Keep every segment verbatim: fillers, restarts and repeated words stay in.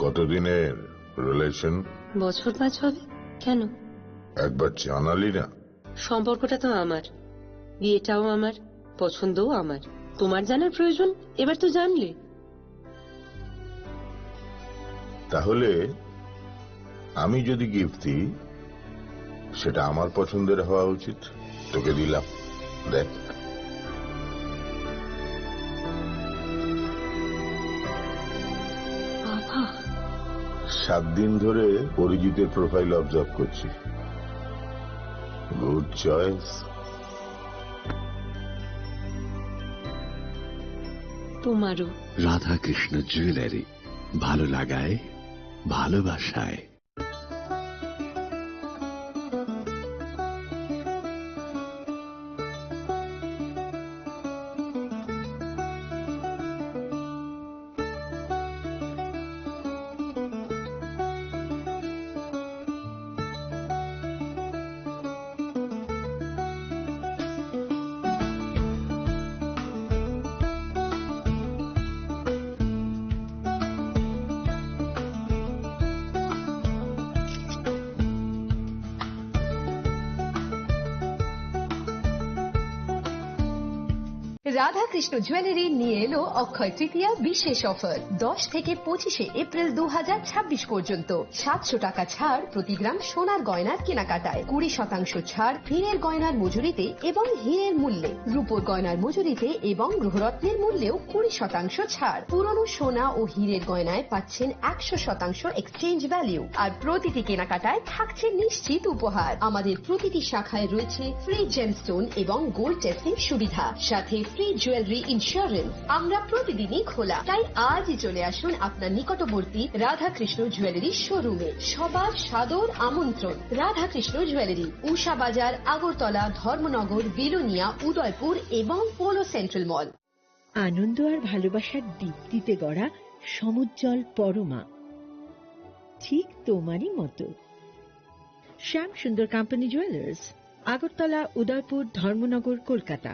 কতদিনের রিলেশন? বছর পাঁচ হবে। কেন? একবার জানালি না। সম্পর্কটা তো আমার, বিয়েটাও আমার, পছন্দও আমার। তোমার জানার প্রয়োজন? এবার তো জানলে। তাহলে আমি যদি গিফট দিই, সেটা আমার পছন্দের হওয়া উচিত। তোকে দিলাম, দেখ। বাবা। সাত দিন ধরে অরিজিতের প্রোফাইল অবজার্ভ করছি। Good choice. তোমারও। রাধাকৃষ্ণ জুয়েলারি, ভালো লাগায়, ভালোবাসায়। রাধাকৃষ্ণ জুয়েলারি নিয়ে এলো অক্ষয় তৃতীয়া বিশেষ অফার। দশ থেকে পঁচিশে এপ্রিল দু হাজার ছাব্বিশ পর্যন্ত সাতশো টাকা ছাড় প্রতি গ্রাম সোনার গয়নার কেনাকাটায়, কুড়ি শতাংশ ছাড় হীরের গয়নার মজুরিতে এবং হীরের মূল্যে, রূপোর গয়নার মজুরিতে এবং গৃহরত্নের মূল্যেও কুড়ি শতাংশ ছাড়। পুরনো সোনা ও হীরের গয়নায় পাচ্ছেন একশো শতাংশ এক্সচেঞ্জ ভ্যালু। আর প্রতিটি কেনাকাটায় থাকছে নিশ্চিত উপহার। আমাদের প্রতিটি শাখায় রয়েছে ফ্রি জেমস্টোন এবং গোল্ড টেস্টিং সুবিধা, সাথে ফ্রি জুয়েলারি ইন্স্যুরেন্স। আমরা প্রতিদিনই খোলা, তাই আজই চলে আসুন আপনার নিকটবর্তী রাধাকৃষ্ণ জুয়েলারি শোরুমে। সবার সাদর আমন্ত্রণ। রাধাকৃষ্ণ জুয়েলারি, উষা বাজার, আগরতলা, ধর্মনগর, বিলোনিয়া, উদয়পুর এবং পোলো সেন্ট্রাল মল। আনন্দ আর ভালোবাসার দীপ্তিতে গড়া সমুজ্জ্বল পরমা, ঠিক তোমারই মতো। শ্যাম সুন্দর কোম্পানি জুয়েলার্স, আগরতলা, উদয়পুর, ধর্মনগর, Kolkata.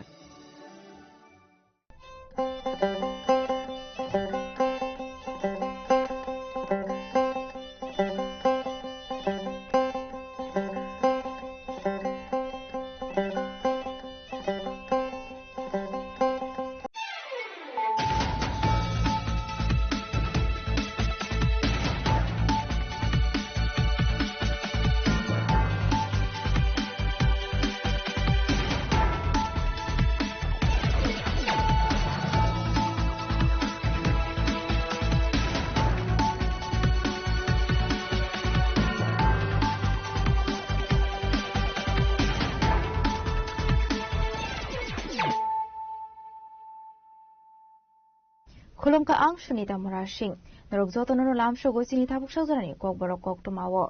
Khulumkha ang Sunita Murasing. Norok jotono no lamsogo chini tabuk sajorani kokborok koktwmao.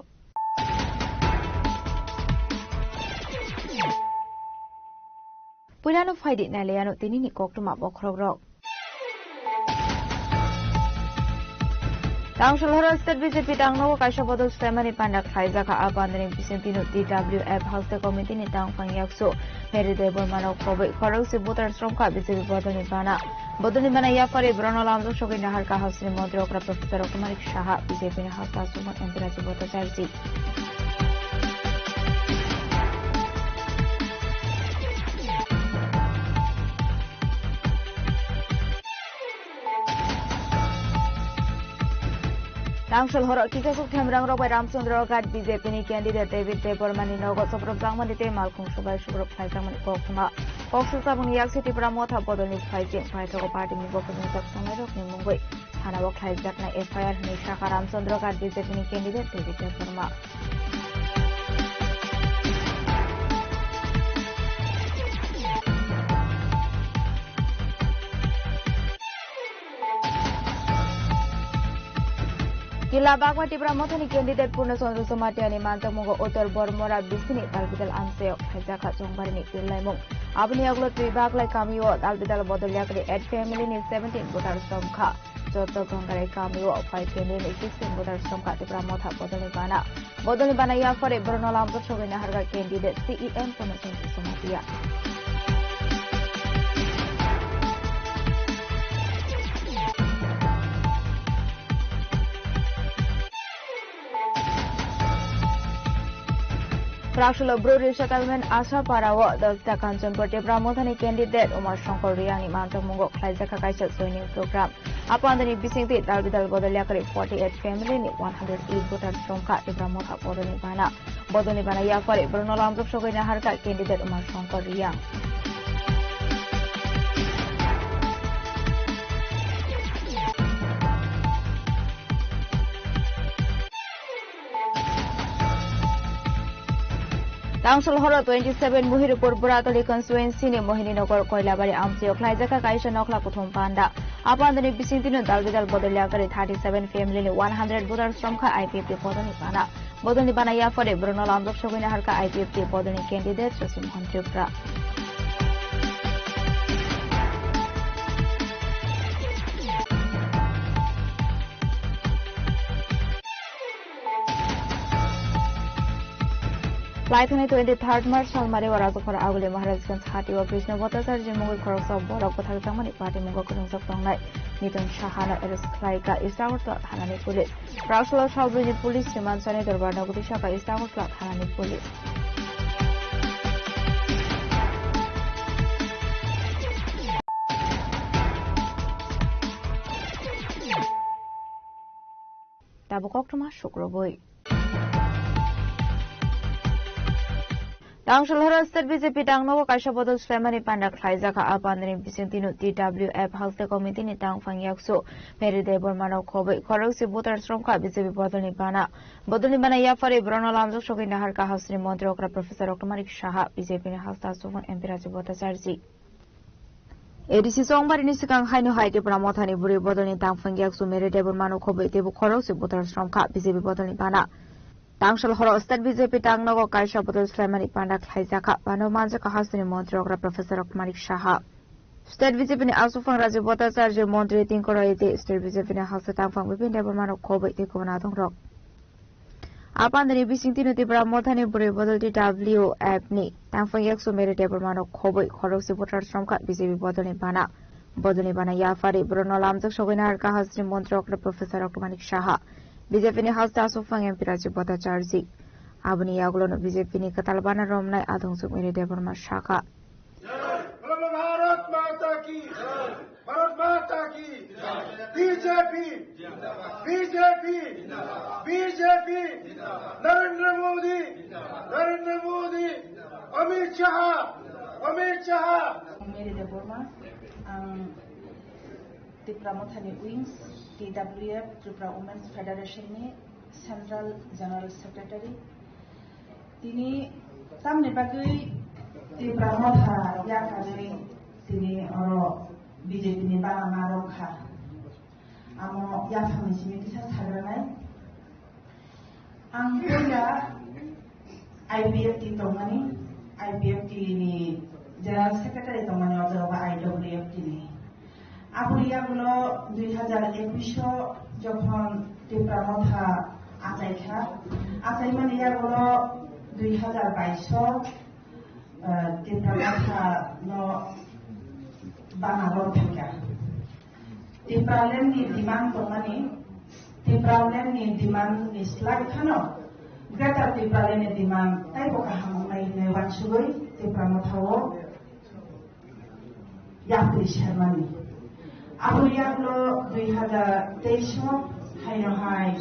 Puilano phaidi nailaiano tinini koktwma bokhorokrok. Tangsolhoro state B J P tangnogo kaisa bodol swlaimani panda khlaijakha. A pandani bisingtwino T W F haste committee ni tangphang yaksu Mary Debbarmano khobwi khorokse voter sromkha B J P bodolni bana. Bodolni bana yaphari borokno lamjak sogwi naharkha hasteni montri okra Professor Rotnamanik Saha, B J P ni hasta sumon M P Rajiv Bhattacharjee. Tangsolhoro kichasuk themrangrok bai Ramchandra Ghat B J P ni candidate David Debbarma ni nogo soprobjakmani tei malkhung subai subrok khlaijakmani koktwma. Kok sukjaboni yakse Tipra Motha bodolni phaising paithago party ni bo phunukjak tongnairokni mungwi thanao khlaijaknai F I R hwnwi sakha Ramchandra Ghat B J P ni candidate David Debbarma. Kila Bagma Tipra Mothani candidate Purna Chandra Jamatia ni manjakmungo Uttar Bormora bisini dalbidal amchaio khaijakha chongbarini kirlaimung. Aboni yagulo twi Baglai kamio dalbidal bodol yakri eight family ni seventeen voters tongkha. Jotto Gangarai kamio five family ni sixteen voters tongkha Tipra Motha bodolni bana. Bodolni bana yaphari borokno lamjak sogwi naharkha candidate C E M Purna Chandra Jamatia. Praksolo Bru Resettlement Asapara o Dasta Kanchanpur Tipra Mothani candidate Umar Shankar Riyangni manjakmungo khlaijakha kaisa joining program. Apandani bisingtwi dalbidal bodol yakarwi forty eight family ni one hundred eight voters romkha Tipra Motha bodolni bana. Bodolni bana yaphari borokno lamjak sogwi naharkha candidate Umar Shankar Riyang. Tangsul horo twenty seven Mohiripur Buratoli constituency ni Mohininagar Koilabari amchio khlaijakha kaisa nokla kuthum panda. Apandani bisingtwino dalbidal bodol yakarwi thirty seven family ni one hundred voters romkha I P F T bodolni bana. Bodolni bana yaphari borokno lamjak sogwi naharkha I P F T bodolni candidate Shashi Mohan Tripura. Laithani twenty third March salmari o Rajakhor Aguli Maharajganj hati o Krishna Bhattacharya mungwi khoroksa borok bwthakjakmani patimungo kwrwngjak tongnai Nitin Saha no arrest khlaikha East Agartala thanani police. Praksolo salbrini police rimansani dorbar nogwi sakha East Agartala thanani police. Tabuk koktwma sukrubwi. Tangsul horo state B J P tangnogo kaisa bodol swlaimani panda khlaijakha. A pandani bisingtwino T W F Haste Committee ni tangphang yaksu Mary Debbarma no khobwi khorokse voter sromkha B J P bodolni bana. Bodolni bana yaphari borokno lamjak sogwi naharkha hasteni montri okra Professor Dr Manik Saha, B J P ni hasta aswk M P Rajiv Bhattacharjee. A D C chongbarini swkang haino hai Tipra Mothani bwrwi bodolni tangphang yaksu Mary Debbarmano khobwi teibo khorokse voter sromkha B J P bodolni bana. Tangsul horo state B J P tangnogo kaisa bodol swlaimani panda khlaijakha. Bano manjakha hasteni montri okra Professor Manik Saha. State B J P ni aswkphang Rajiv Bhattacharya montri tingkoro ete state B J P ni hasta tangphang Bipin Debbarmano khobwi tei kubun adongrok. A pandani bisingtwino Tipra Mothani bwrwi bodol T W F ni tangphang yaksu Mary Debbarmano khobwi khorokse voter sromkha B J P bodolni bana. Bodolni bana yaphari borokno lamjak sogwi naharkha hasteni montri okra Professor Dr Manik Saha, B J P ni hasta aswkphang M P Rajiv Bhattacharjee. Aboni yagulono B J P ni kwtal bana romnai adongjwk Mary Debbarma sakha. बोलो भारत माता की, भारत माता की, B J P, B J P, B J P, Narendra मोदी, नरेंद्र मोदी, अमित शाह, अमित Shah. Mary Debbarma, ang Tipra Mothani Wings, T W F, Tripura Women's Federation ni Central General Secretary. Tini tamni bagwi Tipra Motha yakarwi tini oro B J P ni bana ma rwkha. Amo yaphangni simi kisa sagranai. Ang puila I P F T tongmani, I P F T ni General Secretary tongmani, o jaga I W F T ni. Aboni yagulo dui hazar ekush o jokhon Tipra Motha achaikha, achaimani yagulo dui hazar bais o, eh, Tipra Motha no bana rok thangkha. Tipraland ni demand tongmani, Tipraland ni demand ni slai phano Greater Tipraland ni demand taibo kaham wngnai hinwi uansugwi Tipra Motha o yapri sermani. Aboni yagulo dui hazar teis o haino hai,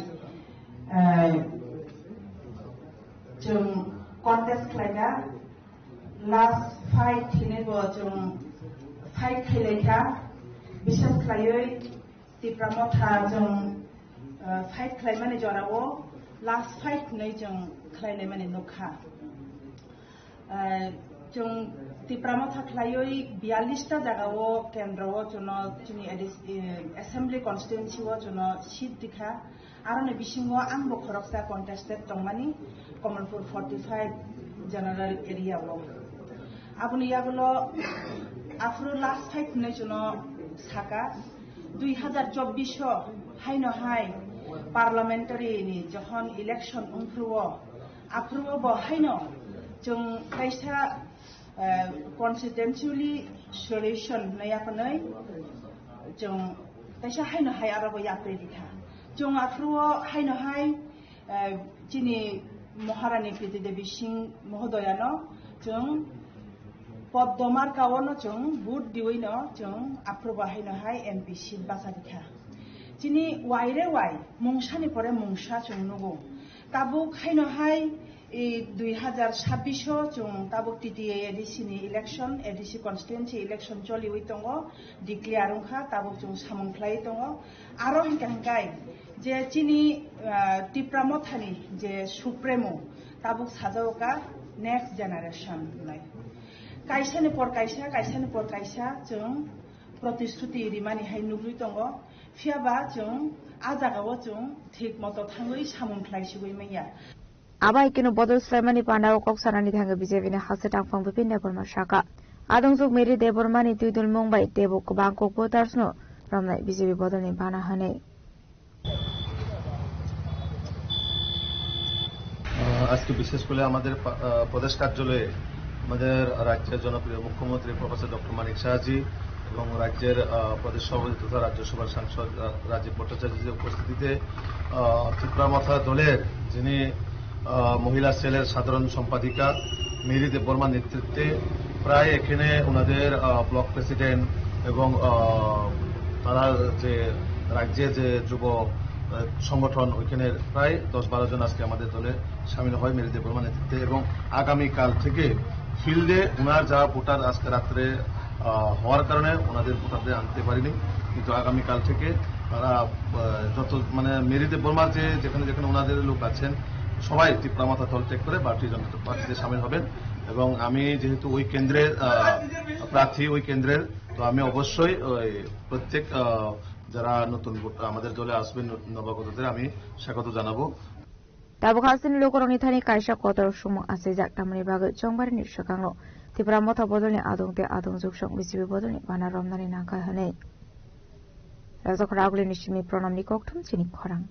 eh, chwng contest khlaikha, last fight hinwi bo chwng fight khlailaikha, bishes khlaiwi Tipra Motha chwng, eh, fight khlaimani jorao last fight hinwi chwng khlailaimani nukha. Eh, chwng Tipra Motha khlaiwi biyallis ta jagao kendro o chwngno chini A D C, eh, assembly constituency o chwngno seat rikha. Aroni bisingo angbo khoroksa contested tongmani Kamalpur forty five general area o. Aboni yagulo aphuru last fight hinwi chwngno saka, dui hazar chobbish o haino hai parliamentary ni jokhon election wngphuru o, aphuru o bo haino chwng kaisa, eh, constituency solution hinwi yaphanwi chwng kaisa haino hai aro bo yapri rikha. Chwng aphuru o haino hai, eh, chini Maharani Kriti Devi Singh Mohodoyano chwng Poddo markaono chwng vote diwino chwng aphuru bo haino hai M P seat bachadikha. Chini waire wai mungsani pore mungsa chwng nugo. Tabuk haino hai, e, dui hazar sabbish o chwng tabuk T T A A D C ni election, A D C constituency election choliwi tongo, declare wngkha, tabuk chwng samung khlaiwi tongo. Aro hwnkha hwnkhe je chini, ah, Tipra Mothani je Supremo tabuk sajao ka next generation hwnwi. Kaisani por kaisa, kaisani por kaisa chwng protishruti rimani hai nugwi tongo. Phiyaba chwng a jagao chwng thik moto thangwi samung khlai sigwi manya. Abo hai kheno bodol swlaimani panao kok sanani thangwi B J P ni haksa tangphang Bipin Debbarma saka. Adongjwk Mary Debbarma ni twidulmung bai teibo kwbang kok voters no romnai B J P bodol ni bana hwnwi. আহ, আজকে বিশেষ করে আমাদের পা-, আহ, প্রদেশ কার্যালয়ে আমাদের রাজ্যের জনপ্রিয় মুখ্যমন্ত্রী প্রফেসর ডক্টর মানিক সাহাজি এবং রাজ্যের, আহ, প্রদেশ সভাপতি তথা রাজ্যসভার সাংসদ, আহ, রাজীব ভট্টাচার্যের উপস্থিতিতে, আহ, ত্রিপুরা মথা দলের যিনি, আহ, মহিলা সেলের সাধারণ সম্পাদিকা মেরি দেববর্মার নেতৃত্বে প্রায় এখানে ওনাদের, আহ, ব্লক প্রেসিডেন্ট এবং, আহ, তারা যে রাজ্যে যে যুব, আহ, সংগঠন, ওইখানে প্রায় দশ বারো জন আজকে আমাদের দলে সামিল হয় মেরি দেববর্মার নেতৃত্বে। এবং আগামীকাল থেকে ফিল্ডে ওনার যা ভোটার আজকে রাত্রে, আহ, হওয়ার কারণে ওনাদের ভোটারদের আনতে পারিনি, কিন্তু আগামীকাল থেকে তারা, আহ, যত, মানে, মেরি দেববর্মার যে যেখানে যেখানে ওনাদের লোক আছেন, সবাই ত্রিপুরা মথা দল ত্যাগ করে ভারতীয় জনতা পার্টিতে সামিল হবেন। এবং আমি যেহেতু ওই কেন্দ্রের, আহ, প্রার্থী, ওই কেন্দ্রের, তো আমি অবশ্যই ওই প্রত্যেক, আহ, যারা নতুন ভোট-, আমাদের দলে আসবেন, নতুন নবাগতদের আমি স্বাগত জানাবো। Tabuk hasteni lukurokni thani kaisa kotor sumung achaijak, tamoni bagwi chongbarini swkango Tipra Motha bodolni adong tei adong juksong B J P bodolni bana romnani nangkha hwnwi. Rajak Ragulini simi Pranamni kokthum chini khorang.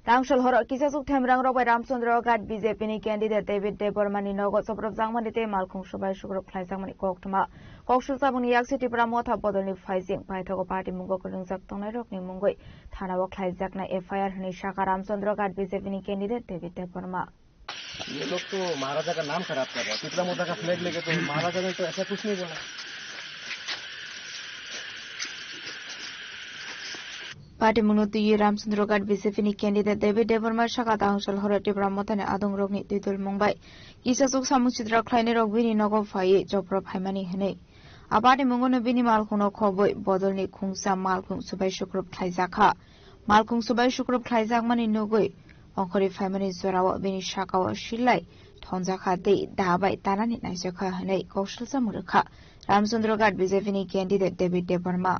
Tangsal horo kisasuk themrang rok bai Ramchandra Ghat B J P ni candidate David Debbarma ni nogo chopropjakmani tei malkhung subai sukrop khlaijakmani koktwma. Koksul chabungni yaksi Tipra Motha bodolni phaijing paithago party mungo kwrwngjak tongnairokni mungwi thanao khlaijaknai F I R hwnwi sakha Ramchandra Ghat B J P ni candidate David Debbarma. ये लोग तो महाराजा का नाम खराब कर रहा है। टिपरा मोटा का फ्लैग लेके तो महाराजा ने तो ऐसा कुछ नहीं बोला। Party mungno twiwi Ramchandra Ghat B J P ni candidate David Debbarma saka tangsal horo Tipra Mothani adongrokni twidulmung bai kisasuk samung sitra khlainairok bini nogo phaiwi chopro phaimani hwnwi. A party mungono bini malkhungno khobwi bodolni khungsa malkhung subai sukrop khlaijakha. Malkhung subai sukrop khlaijakmani nugwi ongkhorwi phaimani jorao bini sakao silai thonjakha tei da bai tanani naijakha hwnwi koksilsa mwrwkha Ramchandra Ghat B J P ni candidate David Debbarma.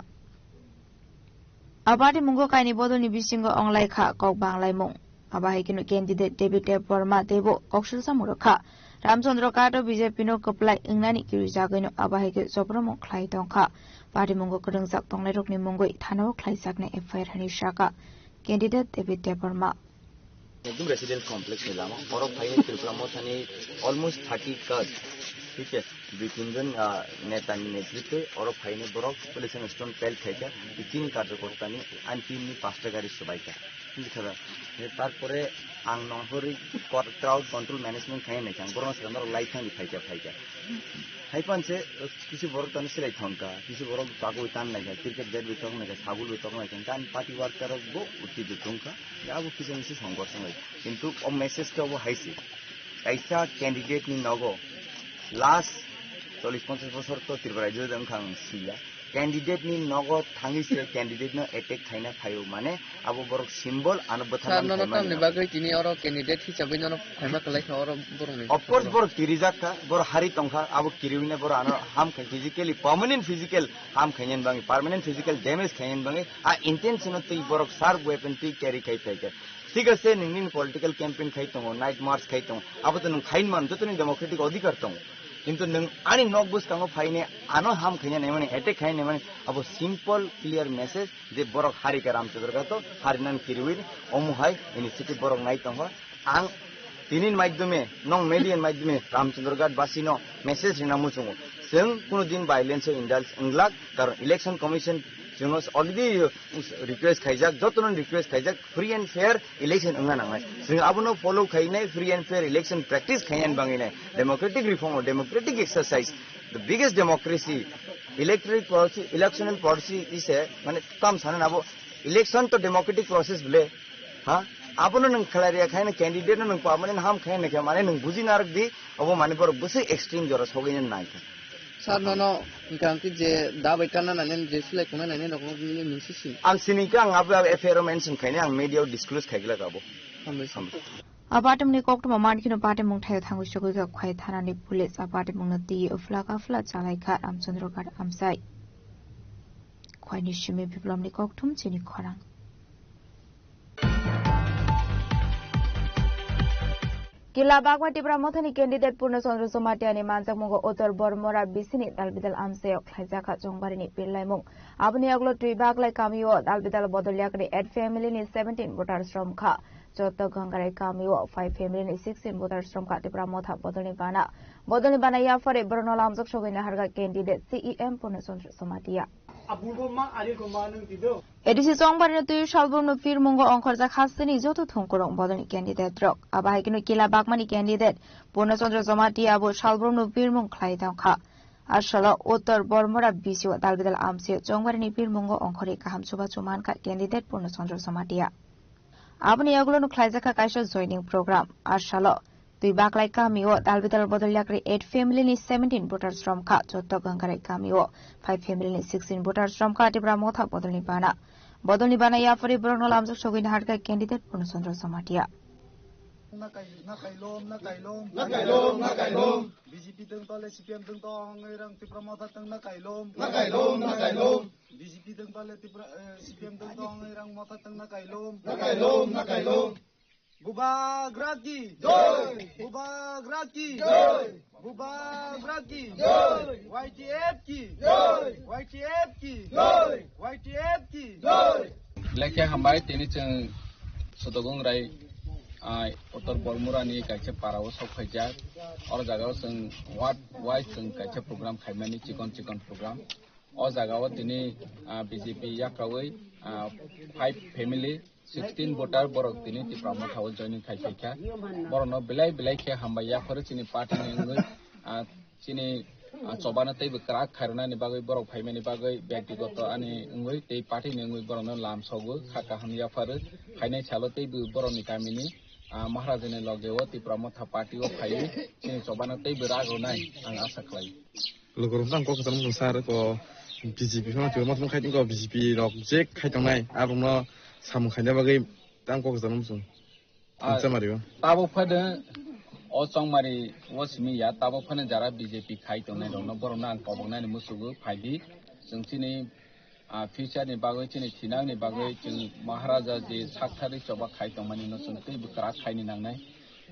A party mungo kaini bodolni bisingo onglaikha kok banglaimung. Abo hai kheno candidate David Debbarma teibo koksilsa mwrwkha. Ramchandra Ghat o B J P no kwplai wngnani kirijagwino abo hai khe chopropmung khlai tongkha. Party mungo kwrwngjak tongnairokni mungwi thanao khlaijaknai F I R hwnwi sakha candidate David Debbarma. একদম residence complex নিলাম। বড় ফাইনে ত্রিপুরা মোথানি almost thirty কাজ, ঠিক আছে, দুই তিনজন, আহ, নেতার নেতৃত্বে বড় ফাইনে বড় পুলিশ স্টোন পেল খাইকা, তিন কার্যকর্তা নি আইন টিম নি পাঁচটা গাড়ি সবাইকা, ঠিক আছে। তারপরে আং নংহরি ক্রাউড কন্ট্রোল ম্যানেজমেন্ট খাই নাই, বড় সেখানে লাইট থাকি ফাইকা ফাইকা। Haipanse, কিছু borok tani silai thangkha, কিছু borok chagwi tan naikha, cricket bat bai tok naikha, sagul bai tok naikha, kan party worker rok bo utti de tongkha, abo kisa misa songkor songlai. Kintu o message to bo haise. Kaisa candidate ni nogo last chollish ponchash bosor to Tripura rajyo de wngkha ang siya. Candidate ni nogo thangwi se candidate no attack khaina phaio, mane abo borok symbol ano bwtharna. Sir, nono tamni bagwi tini oro candidate hisabwi nono phaima kwlai kha oro borokni? Of course, borok kirijak kha, borok hari tongkha, abo kiriwina borok ano ham khai physically, permanent physical ham khainani bagwi, permanent physical damage khainani bagwi, a intention o twi borok sharp weapon twi carry khai phaikha. Thik ase, nini political campaign khai tongo, night march khai tongo, abo to nwng khain man, joto ni democratic odhikar tongo. Kintu nwng ani nok bwskango phaine ano ham khaina naimani, attack khaina naimani, abo simple clear message je borok harika Ramchandra Ghat o, harinan kiriwi omo hai initiative borok nai tongo. Ang tini ni maidhume, nong media ni maidhume Ramchandra Ghat basi no message rina muchungo. Chwng kuno din violence o indulge wnglak, karon election commission Chwng already request khaijak, jotono request khaijak, free and fair election wngna nangnai. Chwng abono follow khainai, free and fair election practice khainani bangwi nai. Democratic reform or democratic exercise, the biggest democracy, electoral policy, electoral policy is a, mane, kam sana abo election to democratic process bole. Ha? Abono nwng khlai riya khaina candidate no nwng pamani ham khaina khe mane nwng buji narak di, abo mane borok bwswk extreme jora sogwi nai kha. Sir, nono hwnkha hwnkhe je da bai kanna nai nani, je sulai khungnai nai nokno nini mung si sini. Ang sini khe ang abo F I R o mention khainai, ang media o disclose khai glak abo. Hambai sir. Hambai. A patimni koktwma mankhino patimung thaio thangwi sogwi kha khwai thanani police a patimungno twi ufla kafla chalai kha Ramchandra Ghat amchai. Khwaini simi biplomni kokthum chini khorang. Kila Bagma Tipra Mothani candidate Purna Chandra Jamatia ni manjakmungo Uttar Bormora bisini dalbidal amchaio khlaijakha chongbarini pirlaimung. Aboni yagulo Twi Baglai kamio dalbidal bodol yakni eight family ni seventeen voters romkha. Chotto Gangarai kamio five family ni sixteen voters romkha Tipra Motha bodolni bana. Bodolni bana yaphari borokno lamjak sogwi naharkha candidate C E M Purna Chandra Jamatia. Abubo ma ari ko ma nung tido. A D C Chongbarino twi salbrumno pirmungo ongkhorjak hasteni joto thongkorok bodolni candidate rok. Abo hai kheno Kila Bagmani candidate Purna Chandra Jamatia abo salbrumno pirmung khlai tongkha. Asalo Uttar Bormora bisio dalbidal amchaio Chongbarini pirmungo ongkhorwi kaham chubachu mankha candidate Purna Chandra Jamatia. Aboni yagulo no khlaijakha kaisa joining program. Asalo Twi Baglai kamio dalbidal bodol yakri eight family ni seventeen voters romkha. Chotto Gangarai kamio five family ni sixteen voters romkha Tipra Motha bodolni bana. Bodolni bana yaphari borokno lamjak sogwi naharkha candidate Purna Chandra Jamatia. Nakailom, nakailom, nakailom, nakailom. B J P tong tole C P M tong tong ngai rang Tipra Motha tong nakailom, nakailom, nakailom. B J P tong tole Tipra, eh, C P M tong tong ngai rang Motha tong nakailom, nakailom, nakailom. Bubagra ki jai. Bubagra ki jai. Bubagra ki jai. Y T F ki jai. Y T F ki jai. Y T F ki jai. Lekhe hambai tini chwng Sodogong Rai, ah, Uttar Bormura ni kaisa para o sok phaijak. Oro jaga o chwng ward wise chwng kaisa program khaimani, chikon chikon program. O jaga o tini, ah, B J P yakrawi, ah, five family, sixteen voter borok tini Tipra Motha o joining khai phaikha. Borokno belai belai khe hambai yapharo chini party ni wngwi, ah, chini, ah, chobano teibo kwrak khairwnani bagwi borok phaimani bagwi byaktigoto ani wngwi tei party ni wngwi borokno lam sogo kha kaham yapharo phainai salo teibo borokni kamini, ah, Maharajani loge o Tipra Motha party o phaiwi chini chobano teibo rak rwnai ang asa khlai. Lukurok tang kok kwcham mung sar ko B J P phano twi motong khai ko B J P rok je khai tongnai aborokno samung khaina bagwi tang kok kwcham mung sung. Ah, Chamario. Tabo phano o chongmari o simi ya, tabo phano jara B J P khai tongnai rokno borokno ang koboknani musugo phaidi. Chwng chini, ah, future ni bagwi, chini thinang ni bagwi chwng Maharaja je sakthari choba khai tongmani no chwng teibo kwrak khaini nangnai.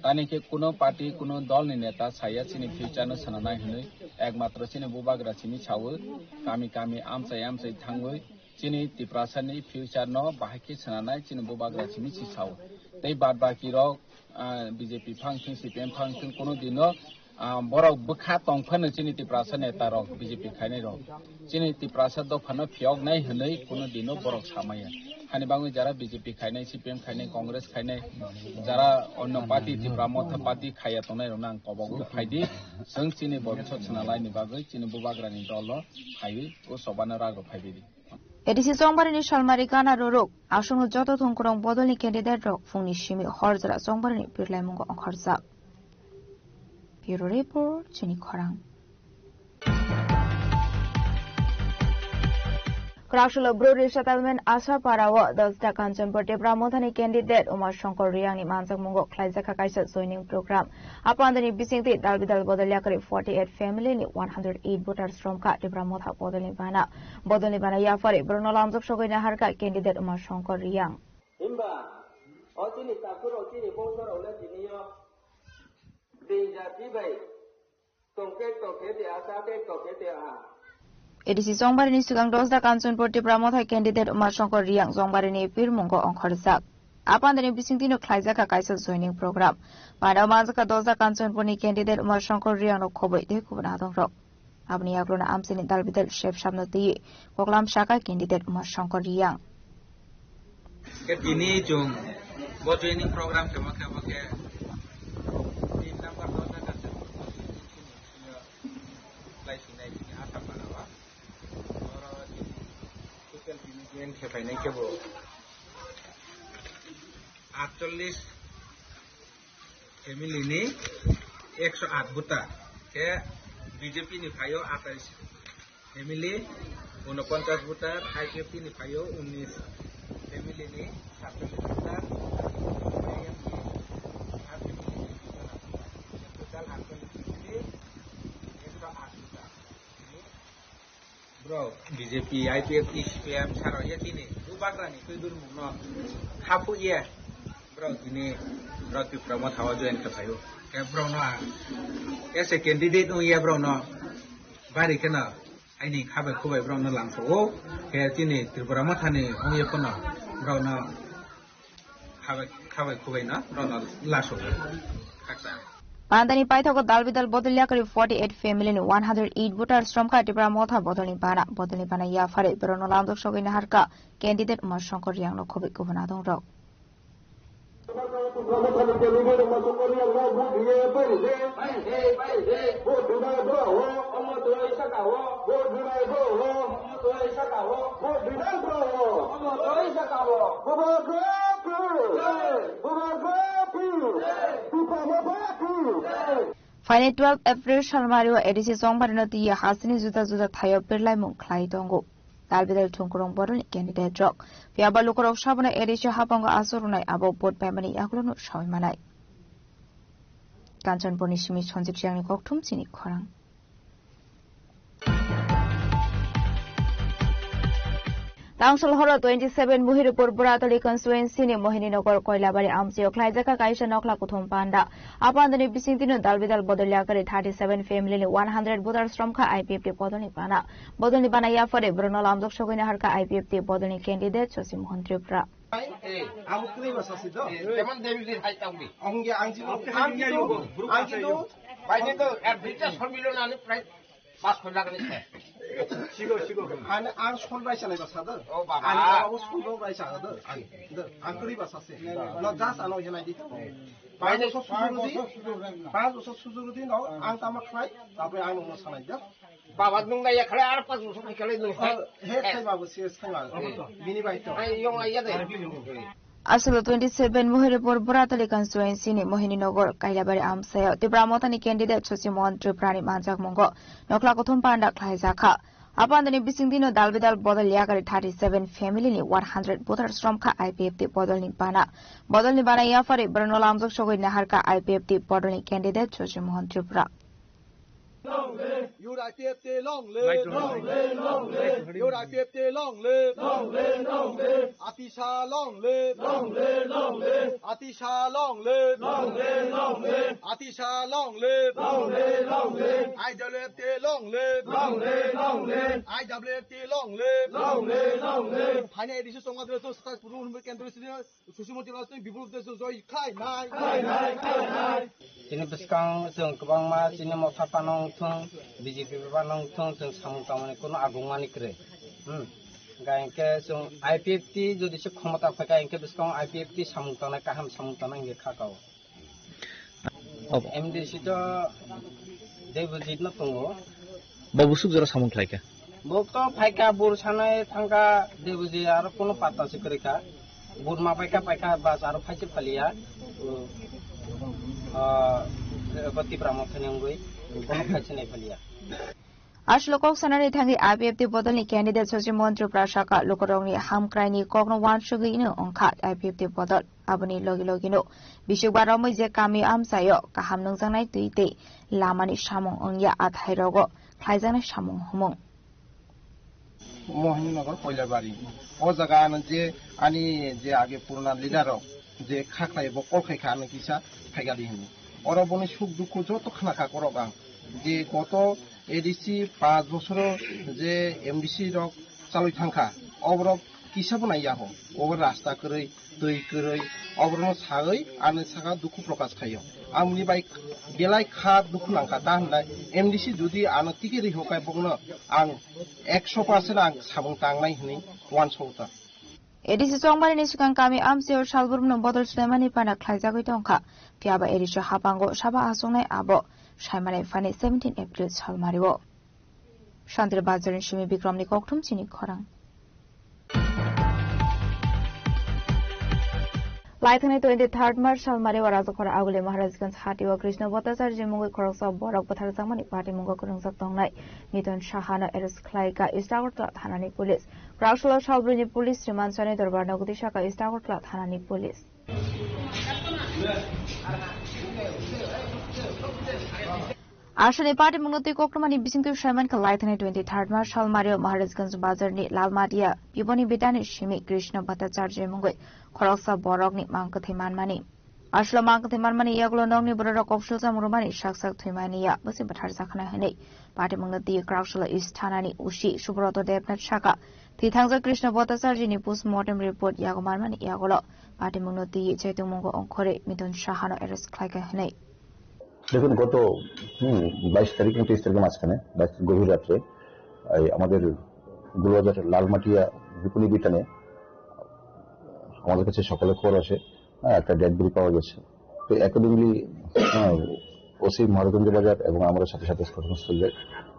Tani khe kuno party, kuno dol ni neta saya chini future no sananai hwnwi, ekmatro chini bubagra simi sawi, kami kami amchai amchai thangwi chini Tiprasa ni future no bahai khe sananai chini bubagra simi si sao. Tei bad baki rok, ah, B J P phang thung, C P M phang thung, kuno dino, ah, borok bwkha tong phano chini Tiprasa neta rok, B J P khainai rok. Chini Tiprasa dopha no phiyok nai hwnwi kuno dino borok samaya. Hani bangwi jara B J P khainai, C P M khainai, Congress khainai, jara onno party, Tipra Motha party khaiya tongnai rokno ang kobogo phaidi. Chwng chini bobisot swnalaini bagwi chini bubagrani dolo phaiwi o chobano rago phaibaidi. A D C Chongbarini salmari gana rorok, aswkno joto thongkwrwng bodolni candidate rok phungni simi hor jora Chongbarini birlaimungo ongkhorjak. Bureau Report, Chini Khorang. Kwraksolo Bru Resettlement Asapara o Dosda Kanchanpur Tipra Mothani candidate Uma Shankar Reang ni manjakmungo khlaijakha kaisa joining program. Apandani bisingtwi dalbidal bodol yakarwi forty eight family ni one hundred eight voters romkha Tipra Motha bodolni bana. Bodolni bana yaphari borokno lamjak sogwi naharkha candidate Uma Shankar Reang. Himba o chini takhurok chini bongsorokno tiniyo bini jati bai tongkhe tongkhe te a, chakhe tongkhe te a. A D C Chongbarini swkang Dosda Kanchanpur Tipra Motha candidate Uma Shankar Reang Chongbarini pirmungo ongkhorjak. Apandani bisingtwino khlaijakha kaisa joining program. Bana manjakha Dosda Kanchanpurni candidate Uma Shankar Reangno khobwi tei kubun adongrok. Aboni yagulono amchaini dalbidal sep samno twiwi koklam saka candidate Uma Shankar Reang. Khe tini chwng bo joining program khemo khe bo khe tin number Dosa Kanchanpur constituency ni senior lai sinai sini Asa Panao. Oro chini social media join khe phainai khe bo atchollish family ni ekso aat voter, khe B J P ni phaio atais family, unoponchas voter, I P F T ni phaio unnish family ni satchollish voter, I M ni aat family ni total atchollish family, ekso aat voter. Bro, B J P, I P F T, C P I M saro ye tini, bubagrani twi durmung no khapu ye. Bro, tini, bro, Tipra Motha o join khe phaio. Khe bro no ang as a candidate wng ye bro no bari kheno aini khabai khubai bro no langso o. Khe tini Tripura Motha ni wng ye phano bro no Khabai, khabai, khubai no, rwno laso. Khaksa. Pandani paithago dalbidal bodol yakari forty eight family ni one hundred eight voters romkha Tipra Motha bodolni bana. Bodolni bana yaphare borokno lamjak sogwi naharkha candidate Uma Shankar Reang no khobwi kubun adongrok. Phainai twelve April salmario A D C chongbarino twiwi hasteni juda juda thaio birlaimung khlai tongo. Dalbidal thwngkwrwng bodolni candidate rok. Phiyaba lukurok sabono A D C habango aswk rwnai abo vote paimani yagulono sawi manai. Kanchanpurni simi Sanjit Reangni kokthum chini khorang. Tangsal horo twenty seven Mohiripur Buratali constituency ni Mohininagar Koilabari amchaio khlaijak kha kaisa nokla kuthum panda. A pandani bisingtwino dalbidal bodol yakari thirty seven family ni one hundred voters romkha I P F T bodolni bana. Bodolni bana yaphare borokno lamjak sogwi naharkha I P F T bodolni candidate Shashi Mohan Tripura. Amo kwrwi ba sasi do. Jeman David hai tangdi. Ang ge ang jino, ang jino, ang jino. Baini to er duita sormilo nani prai pas khoi lagani se. Sigo, sigo. Ani ang sol bai sanai ba sado. O baba. Ani ang sol bai sado. Ani do, ang kwrwi ba sasi. No das ano hinai di. Pai bosor sujuru di. Pas bosor sujuru di no ang tama khlai. Tapre ang no sanai do. Baba nung nai ya khlai ar pas bosor ni khlai nung. He khai babu serious khai babu. Bini bai to. Ai yong ai ya de. Aswk twenty seven Mohiripur Buratali constituency ni Mohininagar Kailabari amchaio Tipra Mothani candidate Shashi Mohan Tripura ni manjakmungo nokla kuthum panda khlaijakha. A pandani bisingtwino dalbidal bodol yakari thirty seven family ni one hundred voters romkha I P F T bodolni bana. Bodolni bana yaphare borokno lamjak sogwi naharkha I P F T bodolni candidate Shashi Mohan Tripura. Your I P F T long live. Long live, long live. Your I P F T long live. Long live, long live. Atisha long live. Long live, long live. Atisha long live. Long live, long live. Atisha long live. Long live, long live. I W F T long live. Long live, long live. I W F T long live. Long live, long live. Phainai A D C chongma dwla to stai puru hwnwi kendro sini Susi Motilal Singh bipul te joi khai nai. Khai nai, khai nai. Chini bwskang chwng kwbangma chini motha panong thung, B J P panong thung, chwng samung tangmani kuno agungmani kwrwi. Hmm. Hingkha hinkhe chwng I P F T jodi se khomota phaikha hinkhe bwskango I P F T samung tangnai kaham samung tangnai hinkhe kha kao. Obo. M D C to Debojit no tongo. Bo busuk jora samung khlaikha. Bo to phaikha bur sanai thangkha Debojit aro kono patta se kwrwikha. Bur ma paikha paikha bas aro phaise phaliya. Ah, eko Tipra Mothani wngwi kono phaise nai phaliya. Aswk kok sanani thangwi I P F T bodolni candidate Shashi Mohan Tripura saka lukurokni hamkraini kokno uansugwi ino wngkha I P F T bodol. Aboni logi logino bisukbar romwi je kami amchaio kaham nungjaknai twi tei lamani samung wngya athai rogo khlaijaknai samung humung. Mohininagar Koilabari. O jaga ano je ani je age purana leader rok je kha khlai bo call khai kha ano kisa phaikha di hinwi. Oro boni suk dukhu joto khna kha korok ang. Je goto A D C panch bosoro je M D C rok chalwi thangkha. Oborok Kisa bo nai yaho, obo rasta kwrwi, twi kwrwi, oborno sagwi ani saka dukhu prokash khaio. Amoni bai belai kha dukhu nangkha, ta hwnlai M D C jodi ano ticket ri hokai bokno ang ekso percent ang samung tangnai hwnwi uansukha. A D C chongmani ni swkang kami amchio salbrumno bodol swlaimani pana khlaijagwi tongkha. Phiya ba A D C hapango saba achuknai abo saimani phani seventeen April salmario. Shantir Bazarni simi Bikramni kokthum chini khorang. Laithani twenty third March salmari o Rajakhora Aguli Maharajganj hatio Krishna Bhattacharya mungwi khoroksa borok bwtharjakmani patimungo kwrwngjak tongnai Miton Sahano arrest khlaika East Agartala thanani police. Kraksalo salbrini police rimansani dorbar nogdi saka East Agartala thanani police. Aswkni party mungno twi kokrumani bisingtwi saiman kha laithani twenty third March salmario Maharajganj bazarni Lalmatia Biboni Bitani simi Krishna Bhattacharya mungwi khoroksa borokni mang kwthwi manmani. Aswkno mang kwthwi manmani yagulo nokni bororok koksilsa murumani sak sak thwimani ya bwswi bwthar jakhanai hwnwi party mungno twi Kraksalo East thanani O C Subroto Debnath saka thwi thangjak Krishna Bhattacharya ni postmortem report yago manmani yagulo party mungno twi chaitung mungo ongkhorwi Miton Sahano arrest khlaikha hwnwi. দেখুন, গত, হুম, বাইশ তারিখ এবং তেইশ তারিখের মাঝখানে, বাইশ তারিখ গভীর রাত্রে, এই আমাদের গোলবাজার লালমাটিয়া বিপণী বিতানে আমাদের কাছে সকালে খবর আসে, হ্যাঁ, একটা ডেড বডি পাওয়া গেছে। তো অ্যাকর্ডিংলি, হ্যাঁ, ওসি মহারাজগঞ্জ বাজার এবং আমরা সাথে সাথে ঘটনাস্থলে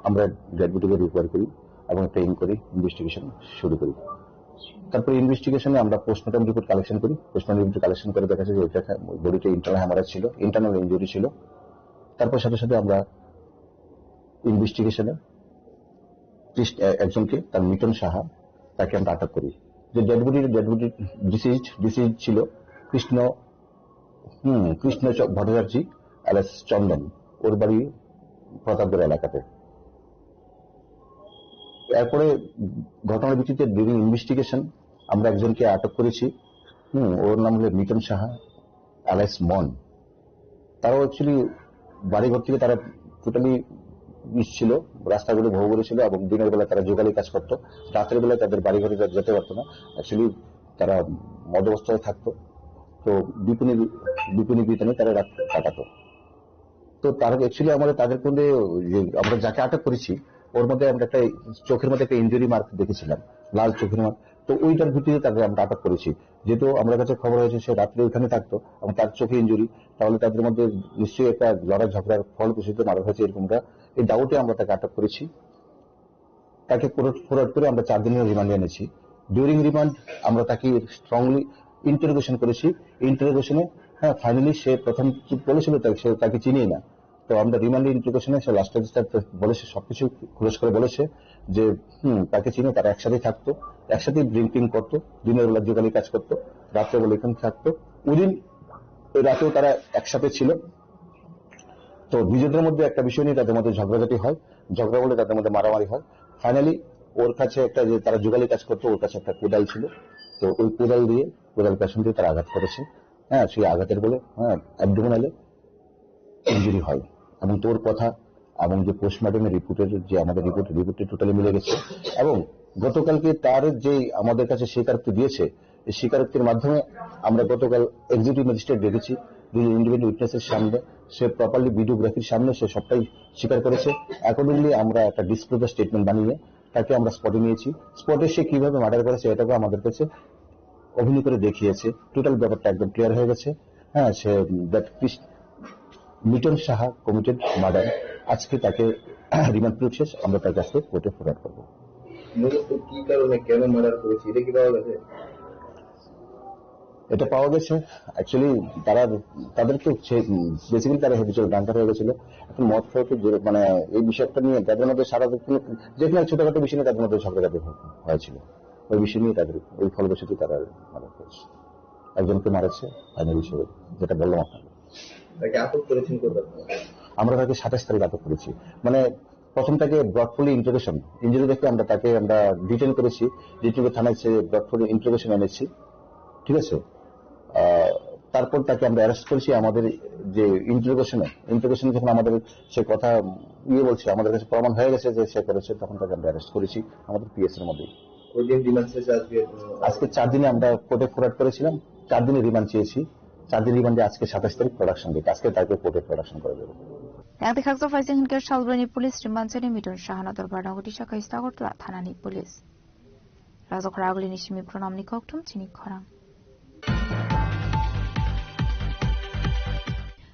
আমরা ডেড বডিকে রিকভার করি এবং একটা ইনকোয়ারি ইনভেস্টিগেশন শুরু করি। তারপরে ইনভেস্টিগেশনে আমরা পোস্টমর্টম রিপোর্ট কালেকশন করি। পোস্টমর্টম রিপোর্ট কালেকশন করে দেখা যায় যে এটা বডিতে ইন্টারনাল হ্যামারেজ ছিল, ইন্টারনাল ইনজুরি ছিল। তারপর সাথে সাথে আমরা ইনভেস্টিগেশনে কৃষ্ণ-, এ-, একজনকে, তার মিটন সাহা, তাকে আমরা আটক করি। যে dead body, dead body deceased, deceased ছিল কৃষ্ণ, হুম, কৃষ্ণ চ-, ভট্টাচার্য alias চন্দন, ওর বাড়ি প্রতাপগড় এলাকাতে। এরপরে ঘটনার ভিত্তিতে ডিউরিং ইনভেস্টিগেশন আমরা একজনকে আটক করেছি। হুম, ওর নাম হলো মিটন সাহা alias মন। তারাও অ্যাকচুয়ালি বাড়িঘর থেকে তারা টোটালি ছিল, রাস্তাঘাটে ভৌ করেছিল এবং দিনের বেলা তারা জোগালি কাজ করতো, রাতের বেলা তাদের বাড়িঘরে যা-, যেতে পারতো না। অ্যাকচুয়ালি তারা মদ অবস্থায় থাকতো, তো বিপণী, বিপণী বিতানে তারা রাত কাটাতো। তো তার অ্যাকচুয়ালি আমাদের তাদের মধ্যে ওই যে আমরা যাকে আটক করেছি, ওর মধ্যে আমরা একটা চোখের মধ্যে একটা ইনজুরি মার্ক দেখেছিলাম, লাল চোখের মার্ক। তো ওইটার ভিত্তিতে তাকে আমরা আটক করেছি। যেহেতু আমার কাছে খবর হয়েছে সে রাত্রে ওখানে থাকতো এবং তার চোখে ইনজুরি, তাহলে তাদের মধ্যে নিশ্চয়ই একটা লড়াই ঝগড়ার ফলশ্রুতিতে মার্ডার হয়েছে, এরকমটা এই ডাউটে আমরা তাকে আটক করেছি। তাকে কোর্ট ফরওয়ার্ড করে আমরা চার দিনের রিমান্ডে এনেছি। ডিউরিং রিমান্ড আমরা তাকে স্ট্রংলি ইন্টারোগেশন করেছি। ইন্টারোগেশনে, হ্যাঁ, ফাইনালি সে প্রথম কি বলেছিল, তাকে, সে তাকে চিনিয়ে না। তো আমরা রিমান্ডে ইন্টারোগেশনে সে লাস্ট রেজিস্টার বলেছে, সবকিছু খুলস করে বলেছে যে, হুম, তাকে চিনে, তারা একসাথেই থাকতো, একসাথেই ড্রিঙ্কিং করতো, দিনের বেলা জোগালি কাজ করতো, রাত্রে বেলা এখানে থাকতো। ওই দিন, ওই রাতেও তারা একসাথে ছিল। তো নিজেদের মধ্যে একটা বিষয় নিয়ে তাদের মধ্যে ঝগড়াঝাটি হয়, ঝগড়া বলে তাদের মধ্যে মারামারি হয়। ফাইনালি ওর কাছে একটা, যে তারা জোগালি কাজ করতো, ওর কাছে একটা কোদাল ছিল। তো ওই কোদাল দিয়ে, কোদাল পেছন দিয়ে তারা আঘাত করেছে। হ্যাঁ, সেই আঘাতের বলে, হ্যাঁ, অ্যাবডোমিনালে ইনজুরি হয়। এবং তোর কথা এবং যে পোস্টমর্টমের রিপোর্টের যে আমাদের রিপোর্ট, রিপোর্টটি টোটালি মিলে গেছে। এবং গতকালকে তার যে আমাদের কাছে স্বীকারোক্তি দিয়েছে, এই স্বীকারোক্তির মাধ্যমে আমরা গতকাল এক্সিকিউটিভ ম্যাজিস্ট্রেট ডেকেছি, দুজন ইন্ডিপেন্ডেন্ট উইটনেসের সামনে, সে প্রপারলি ভিডিওগ্রাফির সামনে সে সবটাই স্বীকার করেছে। অ্যাকর্ডিংলি আমরা একটা ডিসক্লোজার স্টেটমেন্ট বানিয়ে তাকে আমরা স্পটে নিয়েছি। স্পটে সে কিভাবে মার্ডার করেছে এটাকে আমাদের কাছে অভিনয় করে দেখিয়েছে। টোটাল ব্যাপারটা একদম ক্লিয়ার হয়ে গেছে। হ্যাঁ, সে, দ্যাট কৃষ-, মিটন সাহা কমিটেড মার্ডার। আজকে তাকে রিমান্ড পিরিয়ড শেষ, আমরা তার কাছে কোর্টে ফরওয়ার্ড করবো। মূলত কি কারণে, কেন মার্ডার করেছে, এটা কি পাওয়া গেছে? এটা পাওয়া গেছে, অ্যাকচুয়ালি তারা, তাদের তো বেসিক্যালি তারা হ্যাবিচুয়াল ড্রাঙ্কার হয়ে গেছিল। এখন মদ খাওয়াতে যে, মানে, এই বিষয়টা নিয়ে তাদের মধ্যে সারা কোনো যে কোনো ছোটখাটো বিষয় নিয়ে তাদের মধ্যে ঝগড়াঝাটি হয়েছিল। ওই বিষয় নিয়ে তাদের, ওই ফলবশত তারা মারা পড়েছে। একজনকে মারেছে ফাইনাল হিসেবে, যেটা বললাম আপনাকে। তাকে আটক করেছেন কোথায়? আমরা তাকে সাতাশ তারিখ আটক করেছি। মানে, প্রথম তাকে ব্রট ফর ইন্টারোগেশন, ইঞ্জুরি দেখে আমরা তাকে, আমরা ডিটেন করেছি, ডিটেন করে থানায় সে ব্রট ফর ইন্টারোগেশন এনেছি, ঠিক আছে? আহ, তারপর তাকে আমরা অ্যারেস্ট করেছি। আমাদের যে ইন্টারোগেশনে, ইন্টারোগেশনে যখন আমাদের সে কথা ইয়ে বলছে, আমাদের কাছে প্রমাণ হয়ে গেছে যে সে করেছে, তখন তাকে আমরা অ্যারেস্ট করেছি আমাদের পিএস এর মধ্যেই। কয়দিন রিমান্ড শেষে আজকে, আহ, আজকে চার দিনে আমরা কোর্টে ফরওয়ার্ড করেছিলাম, চার দিনে রিমান্ড চেয়েছি। চার দিন রিমান্ডে আজকে সাতাশ তারিখ প্রোডাকশন ডেট, আজকে তারিখে কোর্টে প্রোডাকশন করে দেবো। Yang tikhaksok phaising hinkhe salbroni police rimand seni Mitun Sahano dorbar nogo tisa khaisa Agartala thanani police. Rajakhara agulini simi pranamni kokthum chini khorang.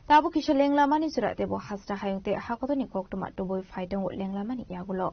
Tabuk kisa lenglamani jora tebo hasta hayung tei hakotorni koktwma tubui phai tongo lenglamani yagulo.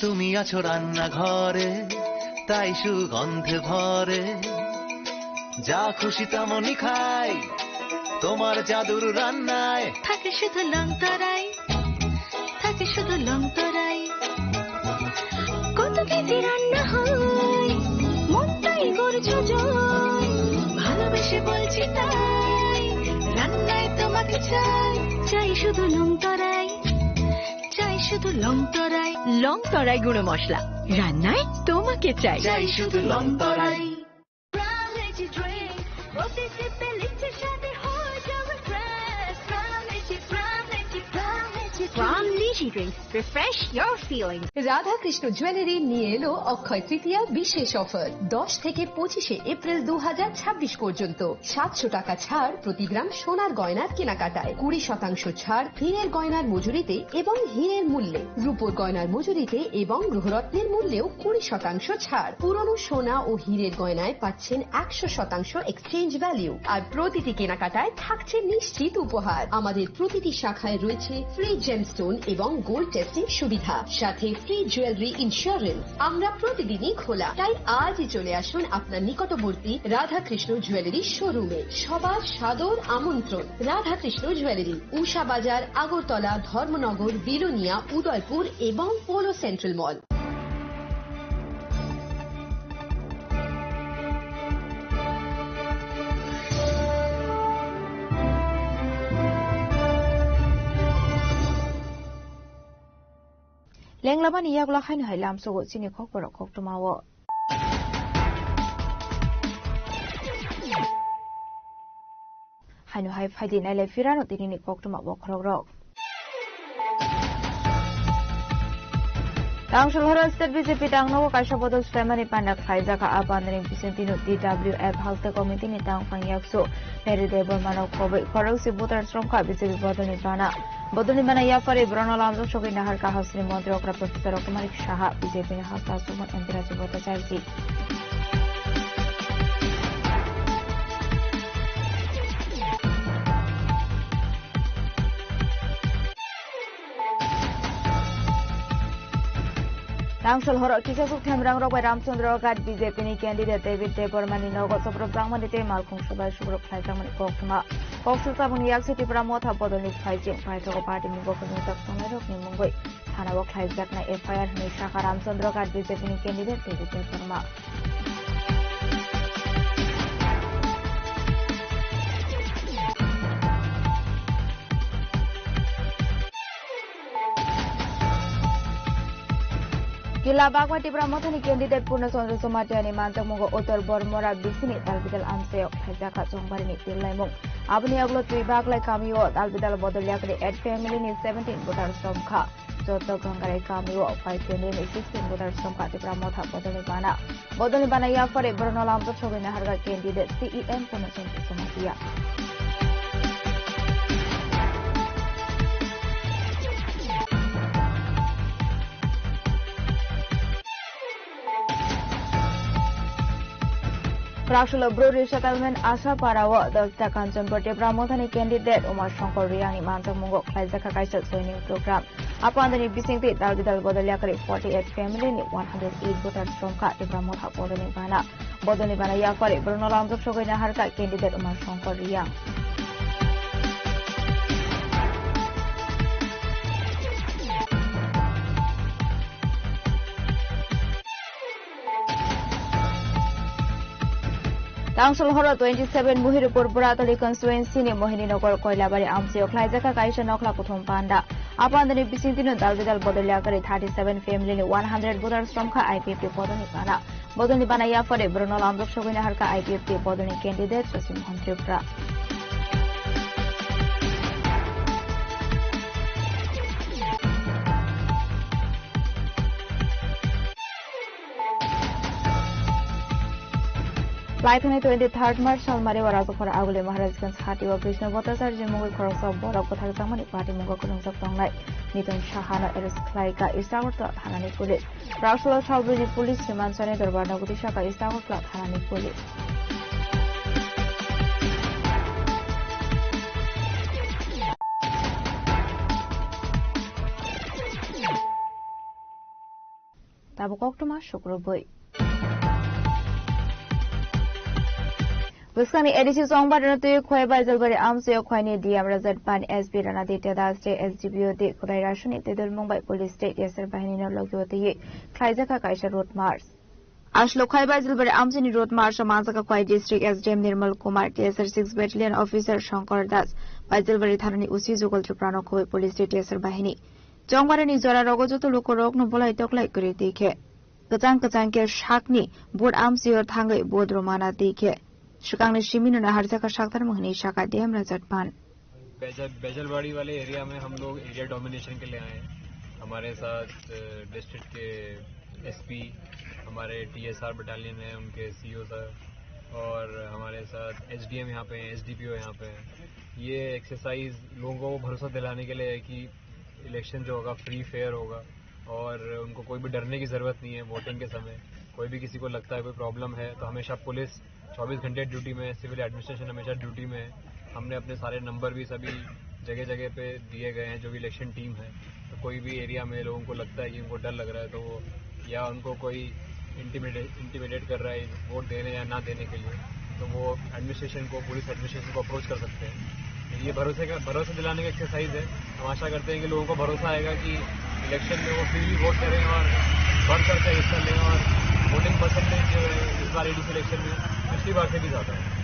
তুমি আছো রান্নাঘরে, তাই সুগন্ধে ভরে। যা খুশি তেমনই খাই, তোমার জাদুর রান্নায়। থাকে শুধু লং তরাই, থাকে শুধু লং তরাই। কত কেজি রান্না হয়, মনটাই করছো জয়। ভালোবেসে বলছি তাই, রান্নায় তোমাকে চাই। চাই শুধু লং তরাই, চাই শুধু লং তরাই। লং তরাই গুঁড়ো মশলা, রান্নায় তোমাকে চাই। চাই শুধু লং তরাই। From Litchi Drink, প্রতি সিপে লিচ্ছির স্বাদে হয়ে যাবে fresh। From Litchi, From Litchi, From Litchi Drink। From Litchi Drinks, refresh your feelings। Radhakrishna jewellery নিয়ে এলো অক্ষয় তৃতীয়া বিশেষ অফার। দশ থেকে পঁচিশে এপ্রিল দু হাজার ছাব্বিশ পর্যন্ত সাতশো টাকা ছাড় প্রতি গ্রাম সোনার গয়নার কেনাকাটায়, কুড়ি শতাংশ ছাড় হীরের গয়নার মজুরিতে এবং হীরের মূল্যে, রূপোর গয়নার মজুরিতে এবং গ্রহরত্নের মূল্যেও কুড়ি শতাংশ ছাড়। পুরনো সোনা ও হীরের গয়নায় পাচ্ছেন একশো শতাংশ এক্সচেঞ্জ ভ্যালু, আর প্রতিটি কেনাকাটায় থাকছে নিশ্চিত উপহার। আমাদের প্রতিটি শাখায় রয়েছে ফ্রি জেমস্টোন এবং গোল্ড টেস্টিং সুবিধা, সাথে ফ্রি জুয়েলারি ইন্স্যুরেন্স। আমরা প্রতিদিনই খোলা, তাই আজই চলে আসুন আপনার নিকটবর্তী রাধাকৃষ্ণ জুয়েলারি শোরুমে। সবার সাদর আমন্ত্রণ। রাধাকৃষ্ণ জুয়েলারি, উষা বাজার, আগরতলা, ধর্মনগর, বিলোনিয়া, উদয়পুর এবং polo central mall. Lenglamani yagulo haino hai lamsogo chini kokborok koktwmao. Haino hai phaidi nailai phirano tinini koktwma bokhorokrok. Tangshol horo state B J P tangnogo kaisa bodol swlaimani panda khlaijak. A bandani bisingtwi no T W F haste committee ni tangphang yaksu Mary Debbarmano khobwi khorokse voters romkha B J P bodolni bana. Bodolni bana yaphari borokno lamjak sogwi naharkha hasteni montri okra Professor Roktomanik Saha, B J P ni hasta Suman M P Raju Bhattacharjee. Tangshol horo kisa suk themrang rok bai Ramchandra Ghat B J P ni candidate David Debbarma ni nogo chopro brangmani tei malkhung subai subrok khlaijakmani koktwma. Kok sukjaboni yakse Tipra Motha bodolni phaijing paithago party ni bokhorokni tak tongnai rokni mungwi thanao khlaijaknai F I R hwnwi sakha Ramchandra Ghat B J P ni candidate David Debbarma. Kila Bagma Tipra Mothani candidate Purna Chandra Jamatia ni manjakmungo Uttar Bormora bisini Talbidal amchaio khlaijakha chongbarini tillaimung. Aboni yagulo twi baglai kamio Talbidal bodol yakri eight family ni seventeen voters romkha. Joto Gangarai kamio five family ni sixteen voters romkha Tipra Motha bodolni bana. Bodolni bana yaphari borokno lamjak sogwi naharkha candidate C E M Purna Chandra Jamatia. Praksolo Bru Resettlement Asapara o Dokta Kanchanpur Tipra Mothani candidate Umar Shankar Riyang ni manjakmungo khlaijakha kaisa joining program. Apandani bisingtwi dal bidal bodol yakarwi forty eight family ni one hundred eight voters romkha Tipra Motha bodolni bana. Bodolni bana yapharwi borokno lamjak sogwi naharkha candidate Umar Shankar Riyang. Tangsol horo twenty seven Muhirpur Buratali constituency ni Mohininagar Koilabari amchio khlaijakha kaisa nokhla kuthum panda. Apandani bisingtwino dal bidal bodol yakarwi thirty seven family ni one hundred voters romkha I P F T bodolni bana. Bodolni bana yapharwi borokno lamjak sogwi naharkha I P F T bodolni candidate Shashi Mohan Tripura. Laithani twenty third March salmari o Rajakhor Aguli Maharajganj hati o Krishna Bhattacharya mungwi khoroksa borok bwthakjakmani patimungo kwrwngjak tongnai Nitin Saha no arrest khlaikha East Agartala thanani police. Raksolo salbrini police rimansani dorbar nogodi saka East Agartala thanani police. Tabuk koktwma sukrubwi. Bwskangni A D C Chongbarino twi Khwai Baijalbari amchio Khwaini D M Rajat Pan, S P Ranadi Tedas tei S D P O D Khudai Rasuni tei dulmung bai police tei T S R bahinino logio twiwi khlaijakha kaisa road march. Aswk Khwai Baijalbari amchini road march o manjakha Khwai District S D M Nirmal Kumar, T S R six Battalion Officer Shankar Das, Baijalbari thanani O C Jugal Tripura no khobwi police tei T S R bahini. Chongbarani jora rogo joto lukurokno bolai toklai kwrwi twi khe kwchang kwchang khe sakni vote amchio thangwi vote rwmana twi khe swkangni simino naharjakha saktarmung hwnwi sakha D M Rajat Pan. Baijal बैजलवाड़ी वाले एरिया में हम लोग area domination के लिए आए हैं। हमारे साथ डिस्ट्रिक्ट के एसपी, हमारे टीएसआर बटालियन है, उनके सीईओ सर, और हमारे साथ एसडीएम यहाँ पे हैं, एसडीपीओ यहाँ पे हैं। ये एक्सरसाइज लोगों को भरोसा दिलाने के लिए है कि इलेक्शन जो होगा फ्री फेयर होगा और उनको कोई भी डरने की ज़रूरत नहीं है। वोटिंग के समय कोई भी किसी को लगता है कोई प्रॉब्लम है तो हमेशा पुलिस चौबीस घंटे ड्यूटी में है, सिविल एडमिनिस्ट्रेशन हमेशा ड्यूटी में है। हमने अपने सारे नंबर भी सभी जगह जगह पे दिए गए हैं, जो भी इलेक्शन टीम है। तो कोई भी एरिया में लोगों को लगता है कि उनको डर लग रहा है तो वो, या उनको कोई इंटिमिडेट इंटिमिडेट कर रहा है वोट देने या ना देने के लिए, तो वो एडमिनिस्ट्रेशन को, पुलिस एडमिनिस्ट्रेशन को अप्रोच कर सकते हैं। तो ये भरोसे का, भरोसा दिलाने का एक्सरसाइज है। हम आशा करते हैं कि लोगों को भरोसा आएगा कि इलेक्शन में वो फ्रीली वोट करें और बढ़ चढ़ कर हिस्सा लें और वोटिंग परसेंटेज जो है इस बार एडीसी इलेक्शन में पिछली बार से भी ज़्यादा है।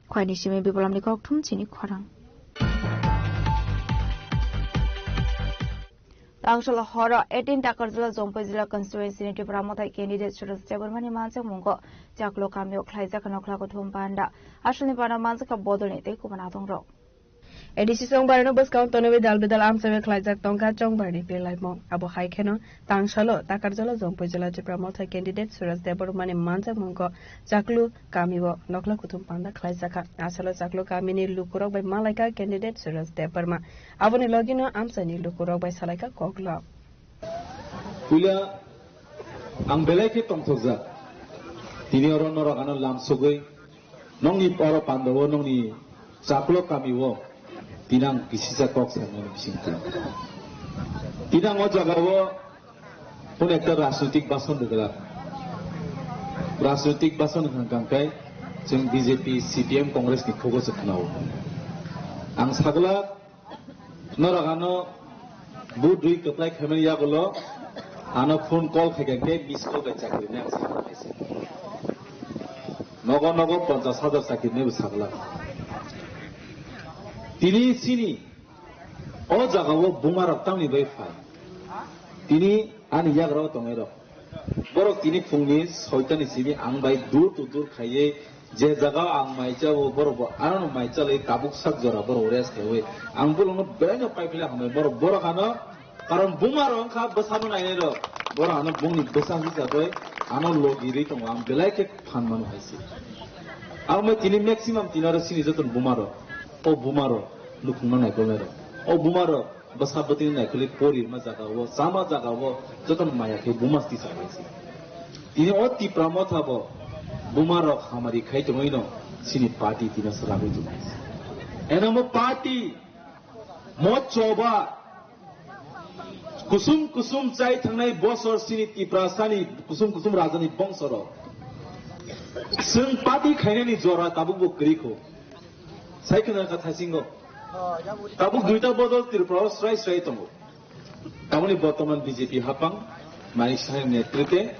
Khwaini simi Bipolamni kokthum chini khorang. Tangsolo horo eighteen Takarjala Jompui Jila constituency ni Tipra Mothai candidate Suraj Debbarmani manjakmungo Chaklo kamio khlaijak nokla kuthum panda. Asalni panda manjakha bodolni tei kubun adongrok. A D C Chongbarino bwskang tonwi dal bidal amchaiwi khlaijak tongkha Chongbarni pelaimung. Abo hai kheno tangsalo Takarjala Jompui Jila Tipra Mothai candidate Suraj Debbarmani manjakmungo Chaklo kamio nokla kuthum panda khlaijakha. Asalo Chaklo kamini lukurok bai malaikha candidate Suraj Debbarma. Aboni logino amchaini lukurok bai salaikha koklo. Puila ang belai khe tongthokjak. Tini oro norok ano lam sogwi nongni oro pandao nongni Chaklo kamio tini ang kisisa kok sanani bisingtwi. Tini ang o jagao Kunu ekta rajnoitik bhasan rwgwlak. Rajnoitik bhasan hwnkha hwnkhe chwng B J P, C P M, Congress ni khugo se khwnao. Ang sagwlak norok ano vote rwi kwplai khaimani yagulo ano phone call khaikha khe miss call bai chakri nai ang sakha khaisa. Nogo nogo ponchash hajar chakri nai bo sagwlak. Tini chini o jagao bumarok tamni bai phai. Tini ani yagra o tongnai rok. Borok tini phungni soitani simi ang bai dur to dur khaiwi je jaga o ang mai chao borok bo ano no mai chalwi tabuk sak jora borok rest khaiwi ang borok no belai no pai phila hambai borok borok ano karon buma rok wngkha bwsa no nainai rok borok ano bungni bwsa hwnwi chagwi ano logi rwi tongo ang belai khe phan mano hai se. Ang bai tini maximum tini aro sini joto buma rok o buma rok nukhung no naikolnai rok o buma rok Bwsa bwtwini naikolwi pori rwma jaga o, chama jaga o, jotono maya khe buma tisa bai se. Tini o Tipra Motha bo buma rok hamari khai tongwi no chini party tino swragwi tongwi se. Eno mo party mo choba kusum kusum chai thangnai bosor chini Tiprasani kusum kusum rajani bongso rok. Chwng party khainani jora tabuk bo kwrwi kho. Sai khna kha thaisingo. Tabuk duita bodol Tripura o srai srai tongo. Tamoni bortoman B J P hapang, Manik Saha ni netritwe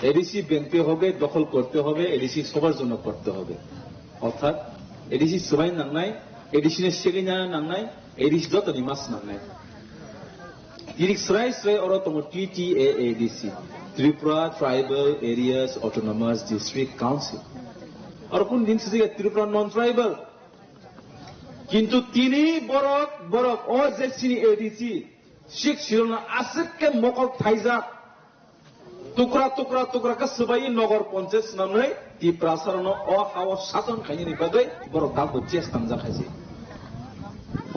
A D C bengte hobe, dokhol korte hobe, A D C sobar jonno korte hobe. Orthat A D C swbai nangnai, A D C no segwi nana nangnai, A D C jotoni mas nangnai. Tini srai srai oro tongo T T A A D C, Tripura Tribal Areas Autonomous District Council. Oro kun din sijak Tripura non tribal. Kintu tini borok, borok o je chini A D C, Sik Sirona aswk khe mokol thaijak. Tukra, tukra, tukra khe swbai nogor ponchayat swnamnai Tiprasarano o hao sason khainani bagwi borok dalbo chest tangjak hai se.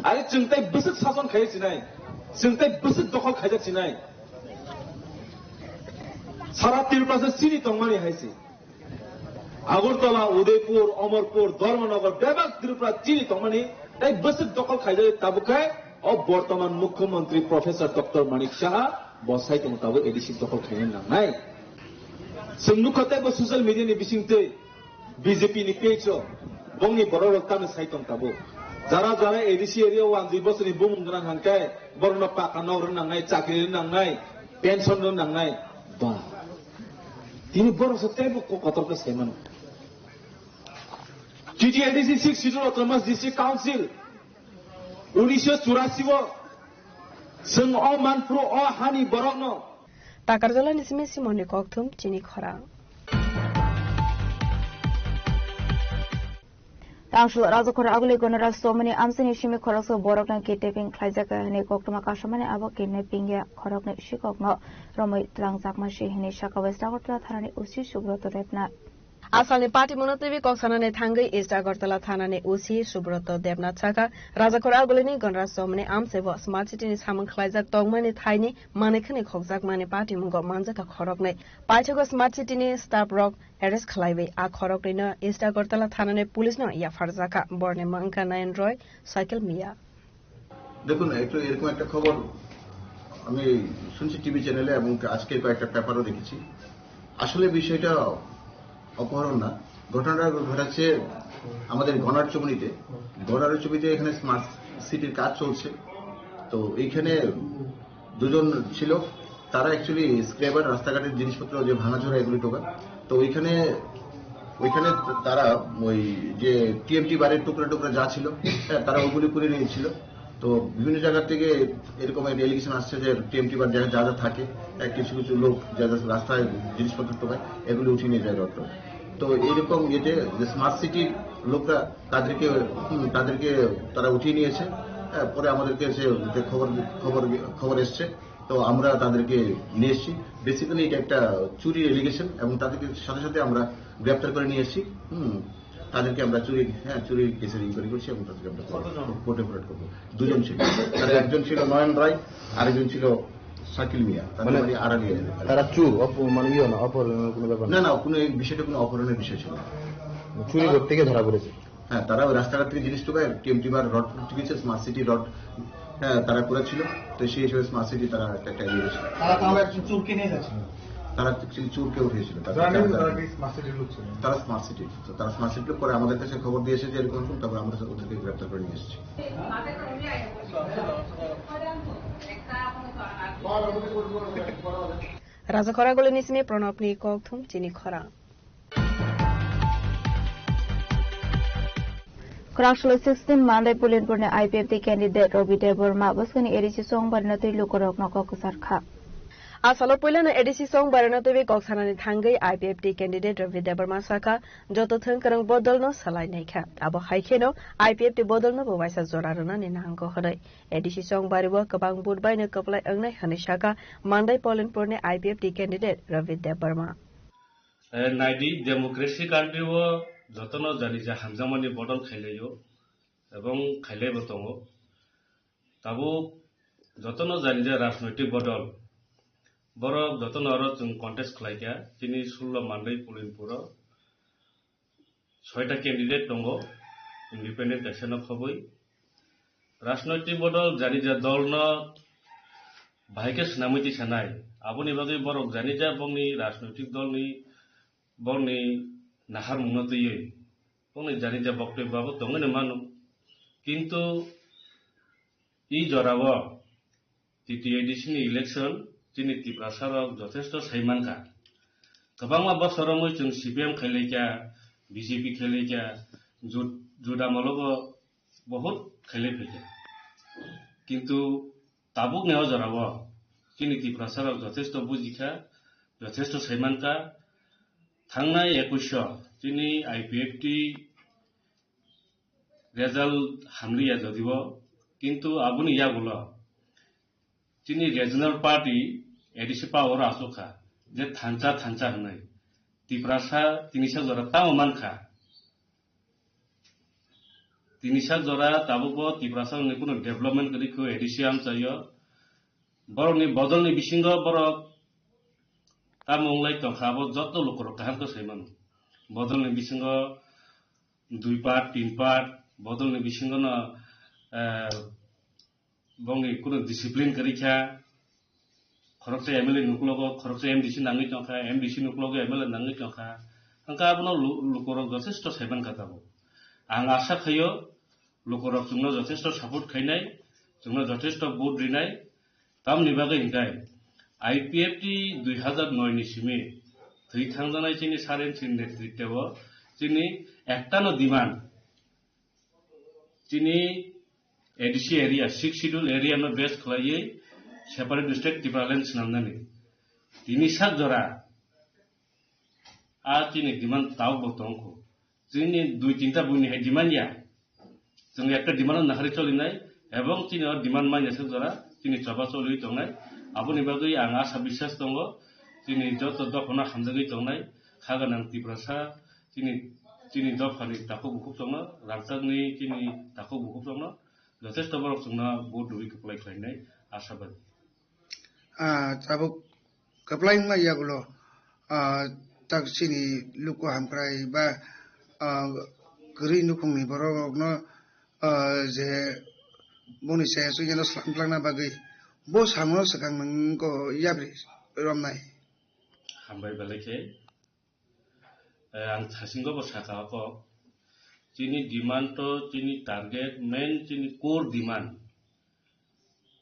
Ari chwng tai bwswk sason khai sinai, chwng tai bwswk dokhol khaijak sinai. Sara Tiprasa chini tongmani hai se. Agartala, Udaipur, Amarpur, Dharmanagar, bebak Tripura chini tongmani, tai bwswk dokhol khaijak tabuk khe o bortoman Mukhyamantri Professor Doctor Manik Saha bo sai tongo tabuk A D C dokhol khaina nangnai. Chwng nukha tei bo social media ni bisingtwi B J P ni page o bongni borok rok tamo sai tong tabuk. Jara jara A D C area o wanjwi bosoni bumung gwnang hangkhe borokno paka nok rwna nangnai, chakri rwna nangnai, pension rwna nangnai. Ba. Tini borok se teibo kok kotor khe sai mano. T T A D C Sixth Schedule Autonomous District Council unisho churasi o chwng o manphuru o hani borokno. Takarjala ni simi Simon ni kokthum chini khorang. Tangshul Rajakhor Aguli Ganaraj Somani amsini simi khoroksa borokno kidnapping khlaijak hwnwi koktwma kasamani abo kidnapping ya khoroknwi sikokno romwi twlangjakma si hwnwi saka West Agartala thanani O C Subroto Debnath. Asalni patimungno twiwi kok sanani thangwi East Agartala thanani O C Subroto Debnath saka Rajakhor Agulini Ganaraj Somani amsaibo Smart City ni samung khlaijak tongmani thaini manwi khwnwi khokjakmani patimungo manjaka khoroknwi. Paithago Smart City ni staff rok arrest khlaiwi a khoroknwino East Agartala thanani police no yapharjakha. Borni mung wngkha Nayan Roy, Cycle Mia. দেখুন, একটু এরকম একটা খবর আমি শুনছি টিভি চ্যানেলে এবং আজকে কয়েকটা পেপারও দেখেছি। আসলে বিষয়টা অপহরণ না, ঘটনাটা ঘটেছে আমাদের গনারচুমনিতে। গনারচুমনিতে এখানে স্মার্ট সিটির কাজ চলছে। তো এইখানে দুজন ছিল, তারা অ্যাকচুয়ালি স্ক্র্যাপার, রাস্তাঘাটের জিনিসপত্র যে ভাঙাচোরা এগুলি টোকা। তো ওইখানে, ওইখানে তারা ওই যে টিএমটি বারের টুকরা টুকরা যা ছিল, হ্যাঁ, তারা ওগুলি পুড়ে নিয়েছিল। তো বিভিন্ন জায়গা থেকে এরকম একটা এলিগেশন আসছে যে টিএমটি বার যা যা যা থাকে, হ্যাঁ, কিছু কিছু লোক যা যা রাস্তায় জিনিসপত্র টোকায়, এগুলি উঠিয়ে নিয়ে যায় রড। তো এইরকম ইয়েতে যে স্মার্ট সিটির লোকরা তাদেরকে, হুম, তাদেরকে তারা উঠিয়ে নিয়েছে। হ্যাঁ, পরে আমাদেরকে সে যে খবর, খবর, খবর এসছে, তো আমরা তাদেরকে নিয়ে এসেছি। বেসিক্যালি এটা একটা চুরির এলিগেশন এবং তাদেরকে সাথে সাথে আমরা গ্রেপ্তার করে নিয়ে এসেছি। হুম, তাদেরকে আমরা চুরি, হ্যাঁ, চুরির কেসের ইনকোয়ারি করছি এবং তাদেরকে আমরা কোর্টে ফরওয়ার্ড করবো। দুজন ছিল, তার একজন ছিল নয়ন রায়, আরেকজন ছিল শাকিল মিয়া, তাদের মানে বাড়ি আড়ালিয়া এলাকায়। তারা চুর, অপ-, মানে ইয়ে না, অপহরণের কোনো ব্যাপার না, না। না, কোনো এই বিষয়টা কোনো অপহরণের বিষয় ছিল না। চুরি করতে গিয়ে ধরা পড়েছে। হ্যাঁ, তারা ওই রাস্তাঘাট থেকে জিনিস টোকায়, টিএমটি বার রড করতে গেছে, স্মার্ট সিটি রড, হ্যাঁ, তারা করেছিল। তো সেই হিসেবে স্মার্ট সিটি তারা একটা, একটা এগিয়ে গেছে। তারা তাহলে একজন চোরকে নিয়ে যাচ্ছিল? তারা অ্যাকচুয়ালি চোরকে উঠিয়েছিল। তারা, গ্রামীণ তারা, তারা কি স্মার্ট সিটির লোক ছিল? তারা স্মার্ট সিটি, তো তারা স্মার্ট সিটির লোক। পরে আমাদের কাছে খবর দিয়ে এসে যে এরকম এরকম, তারপর আমরা ওদেরকে গ্রেপ্তার করে নিয়ে এসেছি। Rajakhor Agulini simi Pranabni kokthum chini khorang. Kwrang salo sixteen Mandai Pulinpurni I P F T candidate Ravi Debbarma bwskangni A D C chongbarino twi lukurokno kok kwchar kha. A salo puilano A D C chongbarino twiwi kok sanani thangwi I P F T candidate Ravi Debbarma sakha, joto thwng kwrwng bodolno salai naikha. Abo hai kheno I P F T bodolno bo waisa jora rwnani nango hwnwi A D C chongbario kwbang vote baino kwplai wngnai hwnwi sakha Mandai Pulinpurni I P F T candidate Ravi Debbarma. Eh, naidi, democracy country o jotono jani je hamjakmani bodol khailaio, ebong khailaibo tongo. Tabuk Jotono jani je rajnoitik bodol, borok jotono aro chwng contest khlai kha, chini sullo Mandai Pulinpuro soita candidate tongo, independent kaisa no khobwi. Rajnoitik bodol jani je dolno bahai khe swnamwi tisa nai, aboni bagwi borok jani je bongni rajnoitik dolni, bongni naharmungno twiwi, bongni jani je boktoi babo tongwi no mano. Kintu i jorao T T A D C ni election chini Tiprasa rok jothesto sai mankha. Kwbangma bosor romwi chwng C P M khailai kha, B J P khailai kha, jut-, jut amolo bo bohut khailai phaikha. Kintu tabuk ni o jorao chini Tiprasa rok jothesto bujikha, jothesto sai mankha. Thangnai ekush o chini I P F T result hamliya jodibo, kintu aboni yagulo chini regional party A D C power o achukha je thansa thansa hwnwi. Tiprasa tinisa jora tamo mankha. Tinisa jora tabukbo Tiprasa ni kuno development kwrwi kho A D C amchaio. Borokni bodolni bisingo borok tamo wnglai tongkha, abo joto lukurok kaham khe sai mano. Bodolni bisingo dui part, tin part, bodolni bisingo no, eh, bongni kuno discipline kwrwi kha, khoroksa M L A nuklogo, khoroksa M D C nangwi tongkha, M D C nuklogo M L A nangwi tongkha. Hwnkhe abono lu-, lukurok jothesto sai mankha tabuk. Ang asa khaio, lukurok chwngno jothesto support khainai, chwngno jothesto vote rinai, tamni bagwi hwnkhe I P F T dui hazar noi ni simi thwi thangjaknai chini Saren chini netritwo chini ektano demand, chini A D C area, Sixth Schedule area no base khlaiwi separate state Tipraland swnamnani. Tini sak jora a chini demand tabuk bo tongkho. Chini dui tinta buini hai demand ya. Chwng ekta demand no naharwi cholinai, ebong chini o demand manya sak jora chini choba choliwi tongnai. Aboni bagwi ang asa biswas tongo, chini joto dophano hamjagwi tongnai, kha gwnang Tiprasa, chini, chini dophani takhuk bukhuk tongno, rangchakni chini takhuk bukhuk tongno, jothesto borok chwngno vote rwwi kwplai khlainai asabadi. Ah, tabuk kwplai wngmani yagulo, ah, tak chini luku hamkrai ba, ah, kwrwi nukhungni borok rokno, ah, je boni chaya chuya no slam tlangna bagwi bo samung no swkang nwng ko yabri romnai. Hambai belai khe. Eh, ang thasingo bo sakha o kok. Chini demand to, chini target, main chini core demand.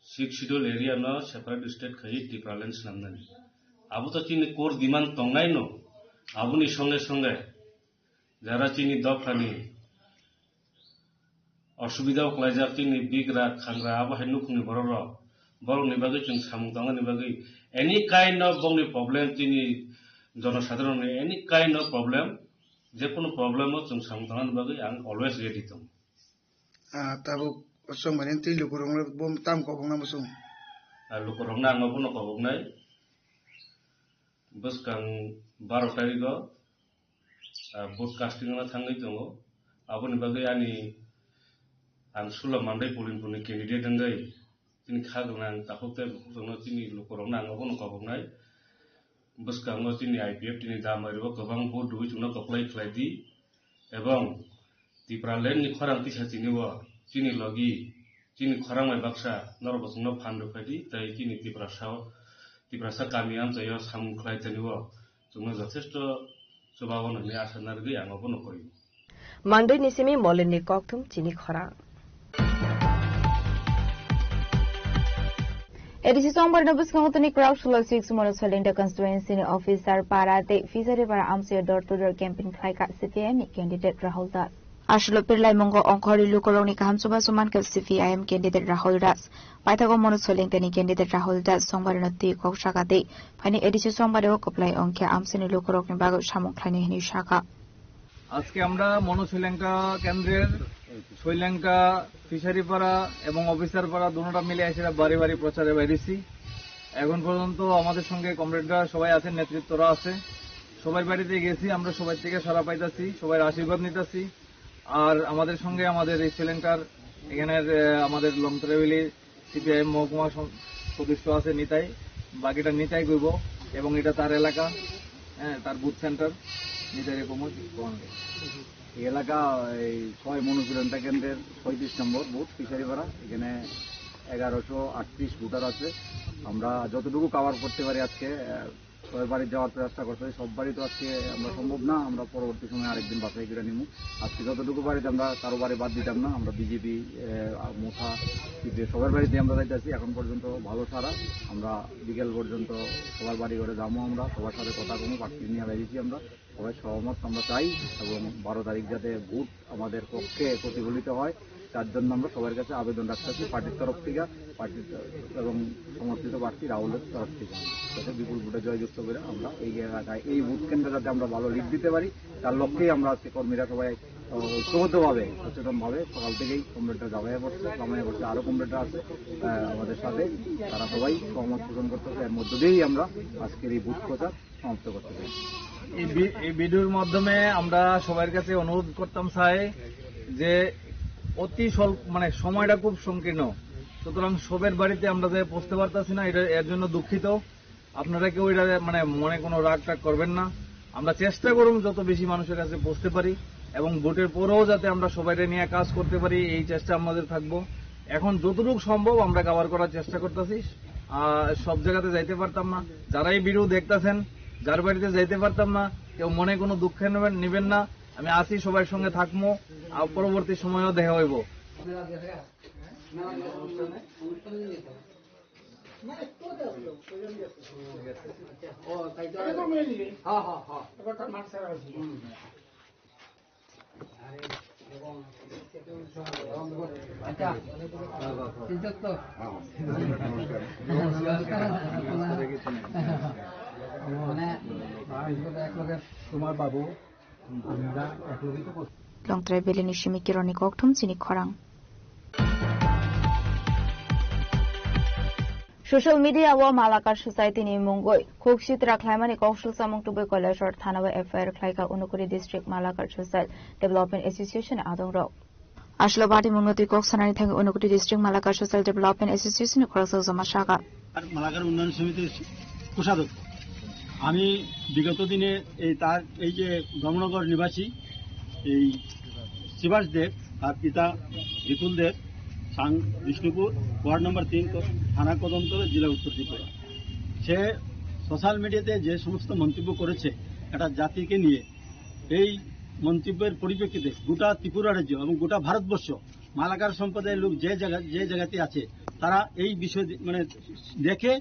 Sixth Schedule area no separate state khai Tipraland swnamnani. Abo to chini core demand tongnai no. Aboni songe songe jara chini dophani osubida o kwlaijak chini bigra khangra abo hai nukhungni borok rok, borok ni bagwi chwng samung tangmani bagwi any kind of bongni problem chini jonosadharon ni any kind of problem, jekunu problem o chwng samung tangmani bagwi ang always ready tongo. Ah, tabuk chwng bai twi lukurok no bo tam kobokna muchung. Ah, lukurok no ang bono koboknai bwskang baro tarikh o ah, vote casting-o thangwi tongo. Aboni bagwi ani ang Sula Mandai Polinpurni candidate wngwi chini kha gwnang takhuk tei bukhuk rokno chini lukurokno ang obono koboknai. Bwskango chini I P F T ni damai rok kwbang vote rwwi chwngno kwplai khlai di, ebong Tipraland ni khorang tisa chini o chini logi chini khorang bai baksa norok bo chwngno phan rwphai di tei chini Tiprasa o, Tiprasa kami amchaio samung khlai thani o chwngno jothesto chubago hwnwi asa narwgwi ang obono koi. Mandai ni simi Molin ni kokthum chini khorang. A D C chongbar no bwskango tini Krauk Sula six Mono Soilengta constituency ni officer para tei Fishery para amchaio door to door campaign khlaikha C P I M ni candidate Rahul Das. Aswk birlaimungo ongkhorwi lukurokni kaham chubachu mankha C P I M candidate Rahul Das. Paithago Mono Soilengtani candidate Rahul Das songbarino twi kok saka tei phaini A D C songbario kwplai ongkhe amchaini lukurokni bagwi samung khlainai hwnwi sakha. আজকে আমরা মনো শৈলেঙ্কা কেন্দ্রের শৈলেঙ্কা, ফিশারি পাড়া এবং অফিসার পাড়া দুটোটা মিলে এসে বাড়ি বাড়ি প্রচারে বাইরেছি। এখন পর্যন্ত আমাদের সঙ্গে কমরেডরা সবাই আছেন, নেতৃত্বরা আছে, সবাই বাড়িতে গেছি, আমরা সবাই থেকে সারা পাইতাছি, সবাই আশীর্বাদ নিতাছি। আর আমাদের সঙ্গে আমাদের এই শৈলেঙ্কার এখানের, আহ, আমাদের লং ট্রাভেলি সিপিআইএম মহকুমা সম-, সদস্য আছে নিতাই, বাকিটা নিতাই কইব এবং এটা তার এলাকা, হ্যাঁ, তার বুথ সেন্টার, নিতাই এরকম হচ্ছে। এই এলাকা, এই ছয় মনোনয়ন কেন্দ্রের পঁয়ত্রিশ নম্বর বুথ ফিশারিপাড়া, এখানে এগারোশো আটত্রিশ ভোটার আছে। আমরা যতটুকু কভার করতে পারি আজকে, আহ, সবার বাড়ি যাওয়ার চেষ্টা করতে হবে। সব বাড়ি তো আজকে আমরা সম্ভব না, আমরা পরবর্তী সময় আরেকদিন বাছাই করে নিব। আজকে যতটুকু বাড়িতে আমরা কারো বাড়ি বাদ দিতাম না, আমরা বিজেপি, আহ, মোথা, সিপিএম সবার বাড়িতে আমরা যাইতেছি। এখন পর্যন্ত ভালো সাড়া। আমরা বিকেল পর্যন্ত সবার বাড়ি ঘরে যাবো, আমরা সবার সাথে কথা বলবো, প্রার্থী নিয়ে বেরিয়েছি আমরা। সবাই সহমত আমরা চাই এবং বারো তারিখ যাতে ভোট আমাদের পক্ষে প্রতিফলিত হয়, তার জন্য আমরা সবার কাছে আবেদন রাখতেছি পার্টির তরফ থেকে, পার্টির এবং সমর্থিত প্রার্থী রাহুলের তরফ থেকে, যাতে বিপুল ভোটে জয়যুক্ত করে আমরা এই এলাকায় এই ভোট কেন্দ্রে যাতে আমরা ভালো লিড দিতে পারি, তার লক্ষ্যেই আমরা আজকে কর্মীরা সবাই, আহ, ঐক্যবদ্ধভাবে, সচেতনভাবে সকাল থেকেই কমরেডরা জামাইয়া পড়ছে, জামাইয়া পড়ছে, আরও কমরেডরা আছে, আহ, আমাদের সাথে, তারা সবাই সহমত পোষণ করতেছে। এর মধ্য দিয়েই আমরা আজকের এই ভোট প্রচার সমাপ্ত করতে চাই। এই ভি-, এই ভিডিওর মাধ্যমে আমরা সবার কাছে অনুরোধ করতাম চাই যে অতি স্বল্প, মানে, সময়টা খুব সংকীর্ণ, সুতরাং সবের বাড়িতে আমরা যে পৌঁছতে পারতাছি না, এটা এর জন্য দুঃখিত। আপনারা কেউ এটা, মানে, মনে কোনো রাগ টাগ করবেন না। আমরা চেষ্টা করুন যত বেশি মানুষের কাছে পৌঁছতে পারি এবং ভোটের পরেও যাতে আমরা সবাইকে নিয়ে কাজ করতে পারি, এই চেষ্টা আমাদের থাকবো। এখন যতটুকু সম্ভব আমরা কভার করার চেষ্টা করতেছি। আর সব জায়গাতে যাইতে পারতাম না। যারা এই ভিডিও দেখতাছেন, যার বাড়িতে যাইতে পারতাম না, কেউ মনে কোনো দুঃখ নেবেন, নেবেন না। আমি আছি, সবার সঙ্গে থাকবো। আর পরবর্তী সময়ও দেখা হইব। আচ্ছা, ঠিক আছে তো। মানে, এক লগে তোমার বাবু, আমরা এক লগে তো করছি। Longtrai Valley ni simi Kironi Kokthum chini khorang. Social media o Malakar Society ni mungwi khuk sitra khlaimani kok sulsamung tubui Koilashahar thana o F I R khlaikha Unakoti District Malakar Social Development Association ni adongrok. Aswlabadi mungno twi kok sanani thangwi Unakoti District Malakar Social Development Association ni khoroksa joma saka. আর মালাকার উন্নয়ন সমিতির কোষাধ্যক্ষ। আমি বিগত দিনে এই তার এই যে ধর্মনগর নিবাসী এই শিবাস দেব, তার পিতা বিপুল দেব, সাং বিষ্ণুপুর, ওয়ার্ড নম্বর তিন, থানা কদমতলা, জেলা উত্তর ত্রিপুরা। সে সোশ্যাল মিডিয়াতে যে সমস্ত মন্তব্য করেছে একটা জাতিকে নিয়ে, এই মন্তব্যের পরিপ্রেক্ষিতে গোটা ত্রিপুরা রাজ্য এবং গোটা ভারতবর্ষ মালাকার সম্প্রদায়ের লোক যে জায়গা, যে জায়গাতে আছে, তারা এই বিষয়ে দে-, মানে, দেখে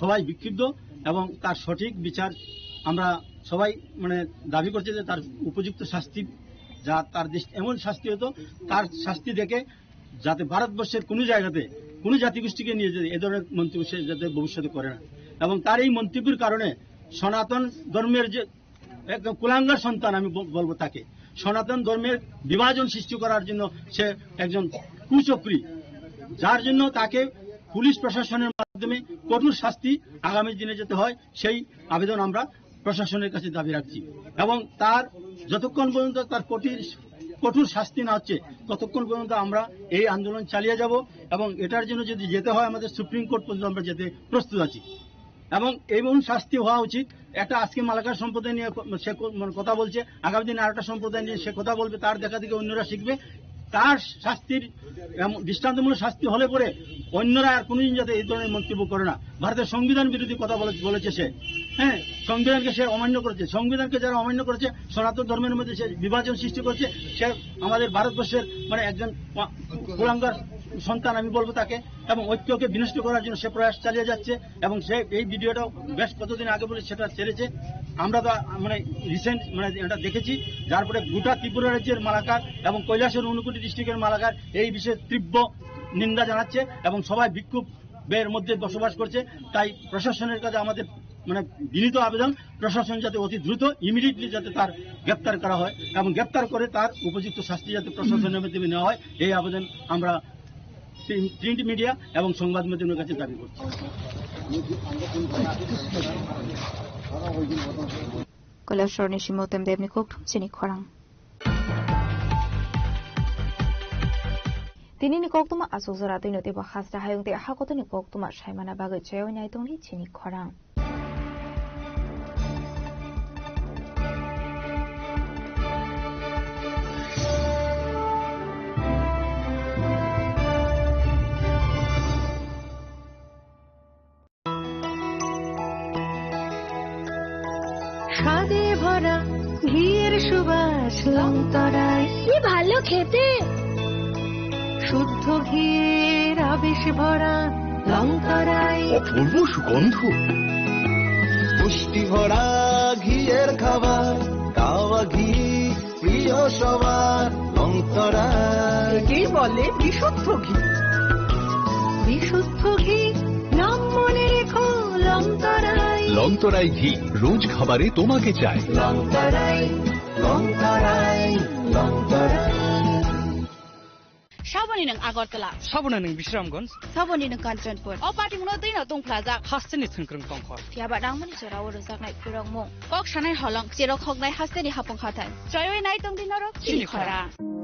সবাই বিক্ষুব্ধ এবং তার সঠিক বিচার আমরা সবাই, মানে, দাবি করছে যে তার উপযুক্ত শাস্তি, যা তার দৃষ্টি এমন শাস্তি হতো, তার শাস্তি দেখে যাতে ভারতবর্ষের কোনো জায়গাতে কোনো জাতিগোষ্ঠীকে নিয়ে যে এ ধরনের মন্তব্য সে যাতে ভবিষ্যতে করে না। এবং তার এই মন্তব্যের কারণে সনাতন ধর্মের যে একদম কুলাঙ্গার সন্তান আমি বল-, বলবো তাকে। সনাতন ধর্মের বিভাজন সৃষ্টি করার জন্য সে একজন কুচক্রী, যার জন্য তাকে পুলিশ প্রশাসনের মাধ্যমে কঠোর শাস্তি আগামী দিনে যাতে হয়, সেই আবেদন আমরা প্রশাসনের কাছে দাবি রাখছি। এবং তার যতক্ষণ পর্যন্ত তার কঠিন, কঠোর শাস্তি না হচ্ছে, ততক্ষণ পর্যন্ত আমরা এই আন্দোলন চালিয়ে যাব। এবং এটার জন্য যদি যেতে হয়, আমাদের সুপ্রিম কোর্ট পর্যন্ত আমরা যেতে প্রস্তুত আছি। এবং এমন শাস্তি হওয়া উচিত। একটা আজকে মালাকার সম্প্রদায় নিয়ে ক-, সে ক-, মানে কথা বলছে, আগামী দিনে আরেকটা সম্প্রদায় নিয়ে সে কথা বলবে, তার দেখা দেখি অন্যরা শিখবে। তার শাস্তির এমন দৃষ্টান্তমূলক শাস্তি হলে পরে অন্যরা আর কোনোদিন যাতে এই ধরনের মন্তব্য করে না। ভারতের সংবিধান বিরোধী কথা বলে, বলেছে সে, হ্যাঁ, সংবিধানকে সে অমান্য করেছে। সংবিধানকে যারা অমান্য করেছে, সনাতন ধর্মের মধ্যে সে বিভাজন সৃষ্টি করেছে, সে আমাদের ভারতবর্ষের, মানে, একজন পা-, কুলাঙ্গার সন্তান আমি বলবো তাকে, এবং ঐক্যকে বিনষ্ট করার জন্য সে প্রয়াস চালিয়ে যাচ্ছে। এবং সে এই ভিডিওটাও বেশ কতদিন আগে বলে সেটা ছেড়েছে। আমরা তো, মানে, রিসেন্ট, মানে, এটা দেখেছি, যার পরে গোটা ত্রিপুরা রাজ্যের মালাকার এবং কৈলাসহর ঊনকোটি ডিস্ট্রিক্টের মালাকার এই বিষয়ে তীব্র নিন্দা জানাচ্ছে এবং সবাই বিক্ষোভের মধ্যে বসবাস করছে। তাই প্রশাসনের কাছে আমাদের, মানে, বিনীত আবেদন, প্রশাসন যাতে অতি দ্রুত, ইমিডিয়েটলি যাতে তার গ্রেপ্তার করা হয় এবং গ্রেপ্তার করে তার উপযুক্ত শাস্তি যাতে প্রশাসনের মাধ্যমে নেওয়া হয়, এই আবেদন আমরা প্রিন্ট, প্রিন্ট মিডিয়া এবং সংবাদ মাধ্যমের কাছে দাবি করছি। Koilashahar ni simi Utem Deb ni Kokthum chini khorang. Tinini koktwma aswk jora twino teibo hasra hayung tei hakotorni koktwma saimana bagwi chaywi naitongdi chini khorang. স্বাদে ভরা ঘিয়ের সুবাস লংতরায়। কি ভালো খেতে। শুদ্ধ ঘিয়ের আবেশ ভরা লংতরায়। অপূর্ব সুগন্ধ। পুষ্টি ভরা ঘিয়ের খাবার, কাওয়া ঘি প্রিয় সবার, লংতরায়। একেই বলে বিশুদ্ধ ঘি। বিশুদ্ধ ঘি, নাম মনে রেখো, লংতরায়। লংতরাই ঘি, রোজ খাবারে তোমাকে চাই। লংতরায়, লংতরায়, Longtharai. Saboni nwng Agartala. Saboni nwng Bisramganj. Saboni nwng Kanchanpur. O patimungno twino tungphlajak. Hasteni thwngkwrwng tongkhor. Phiyaba nangmani jorao rwjaknai khulrokmung. Kok sanai holong, cherok hoknai hasteni hapung hathai. Choiwi naitongdi norok chini chini khorang. Khorang.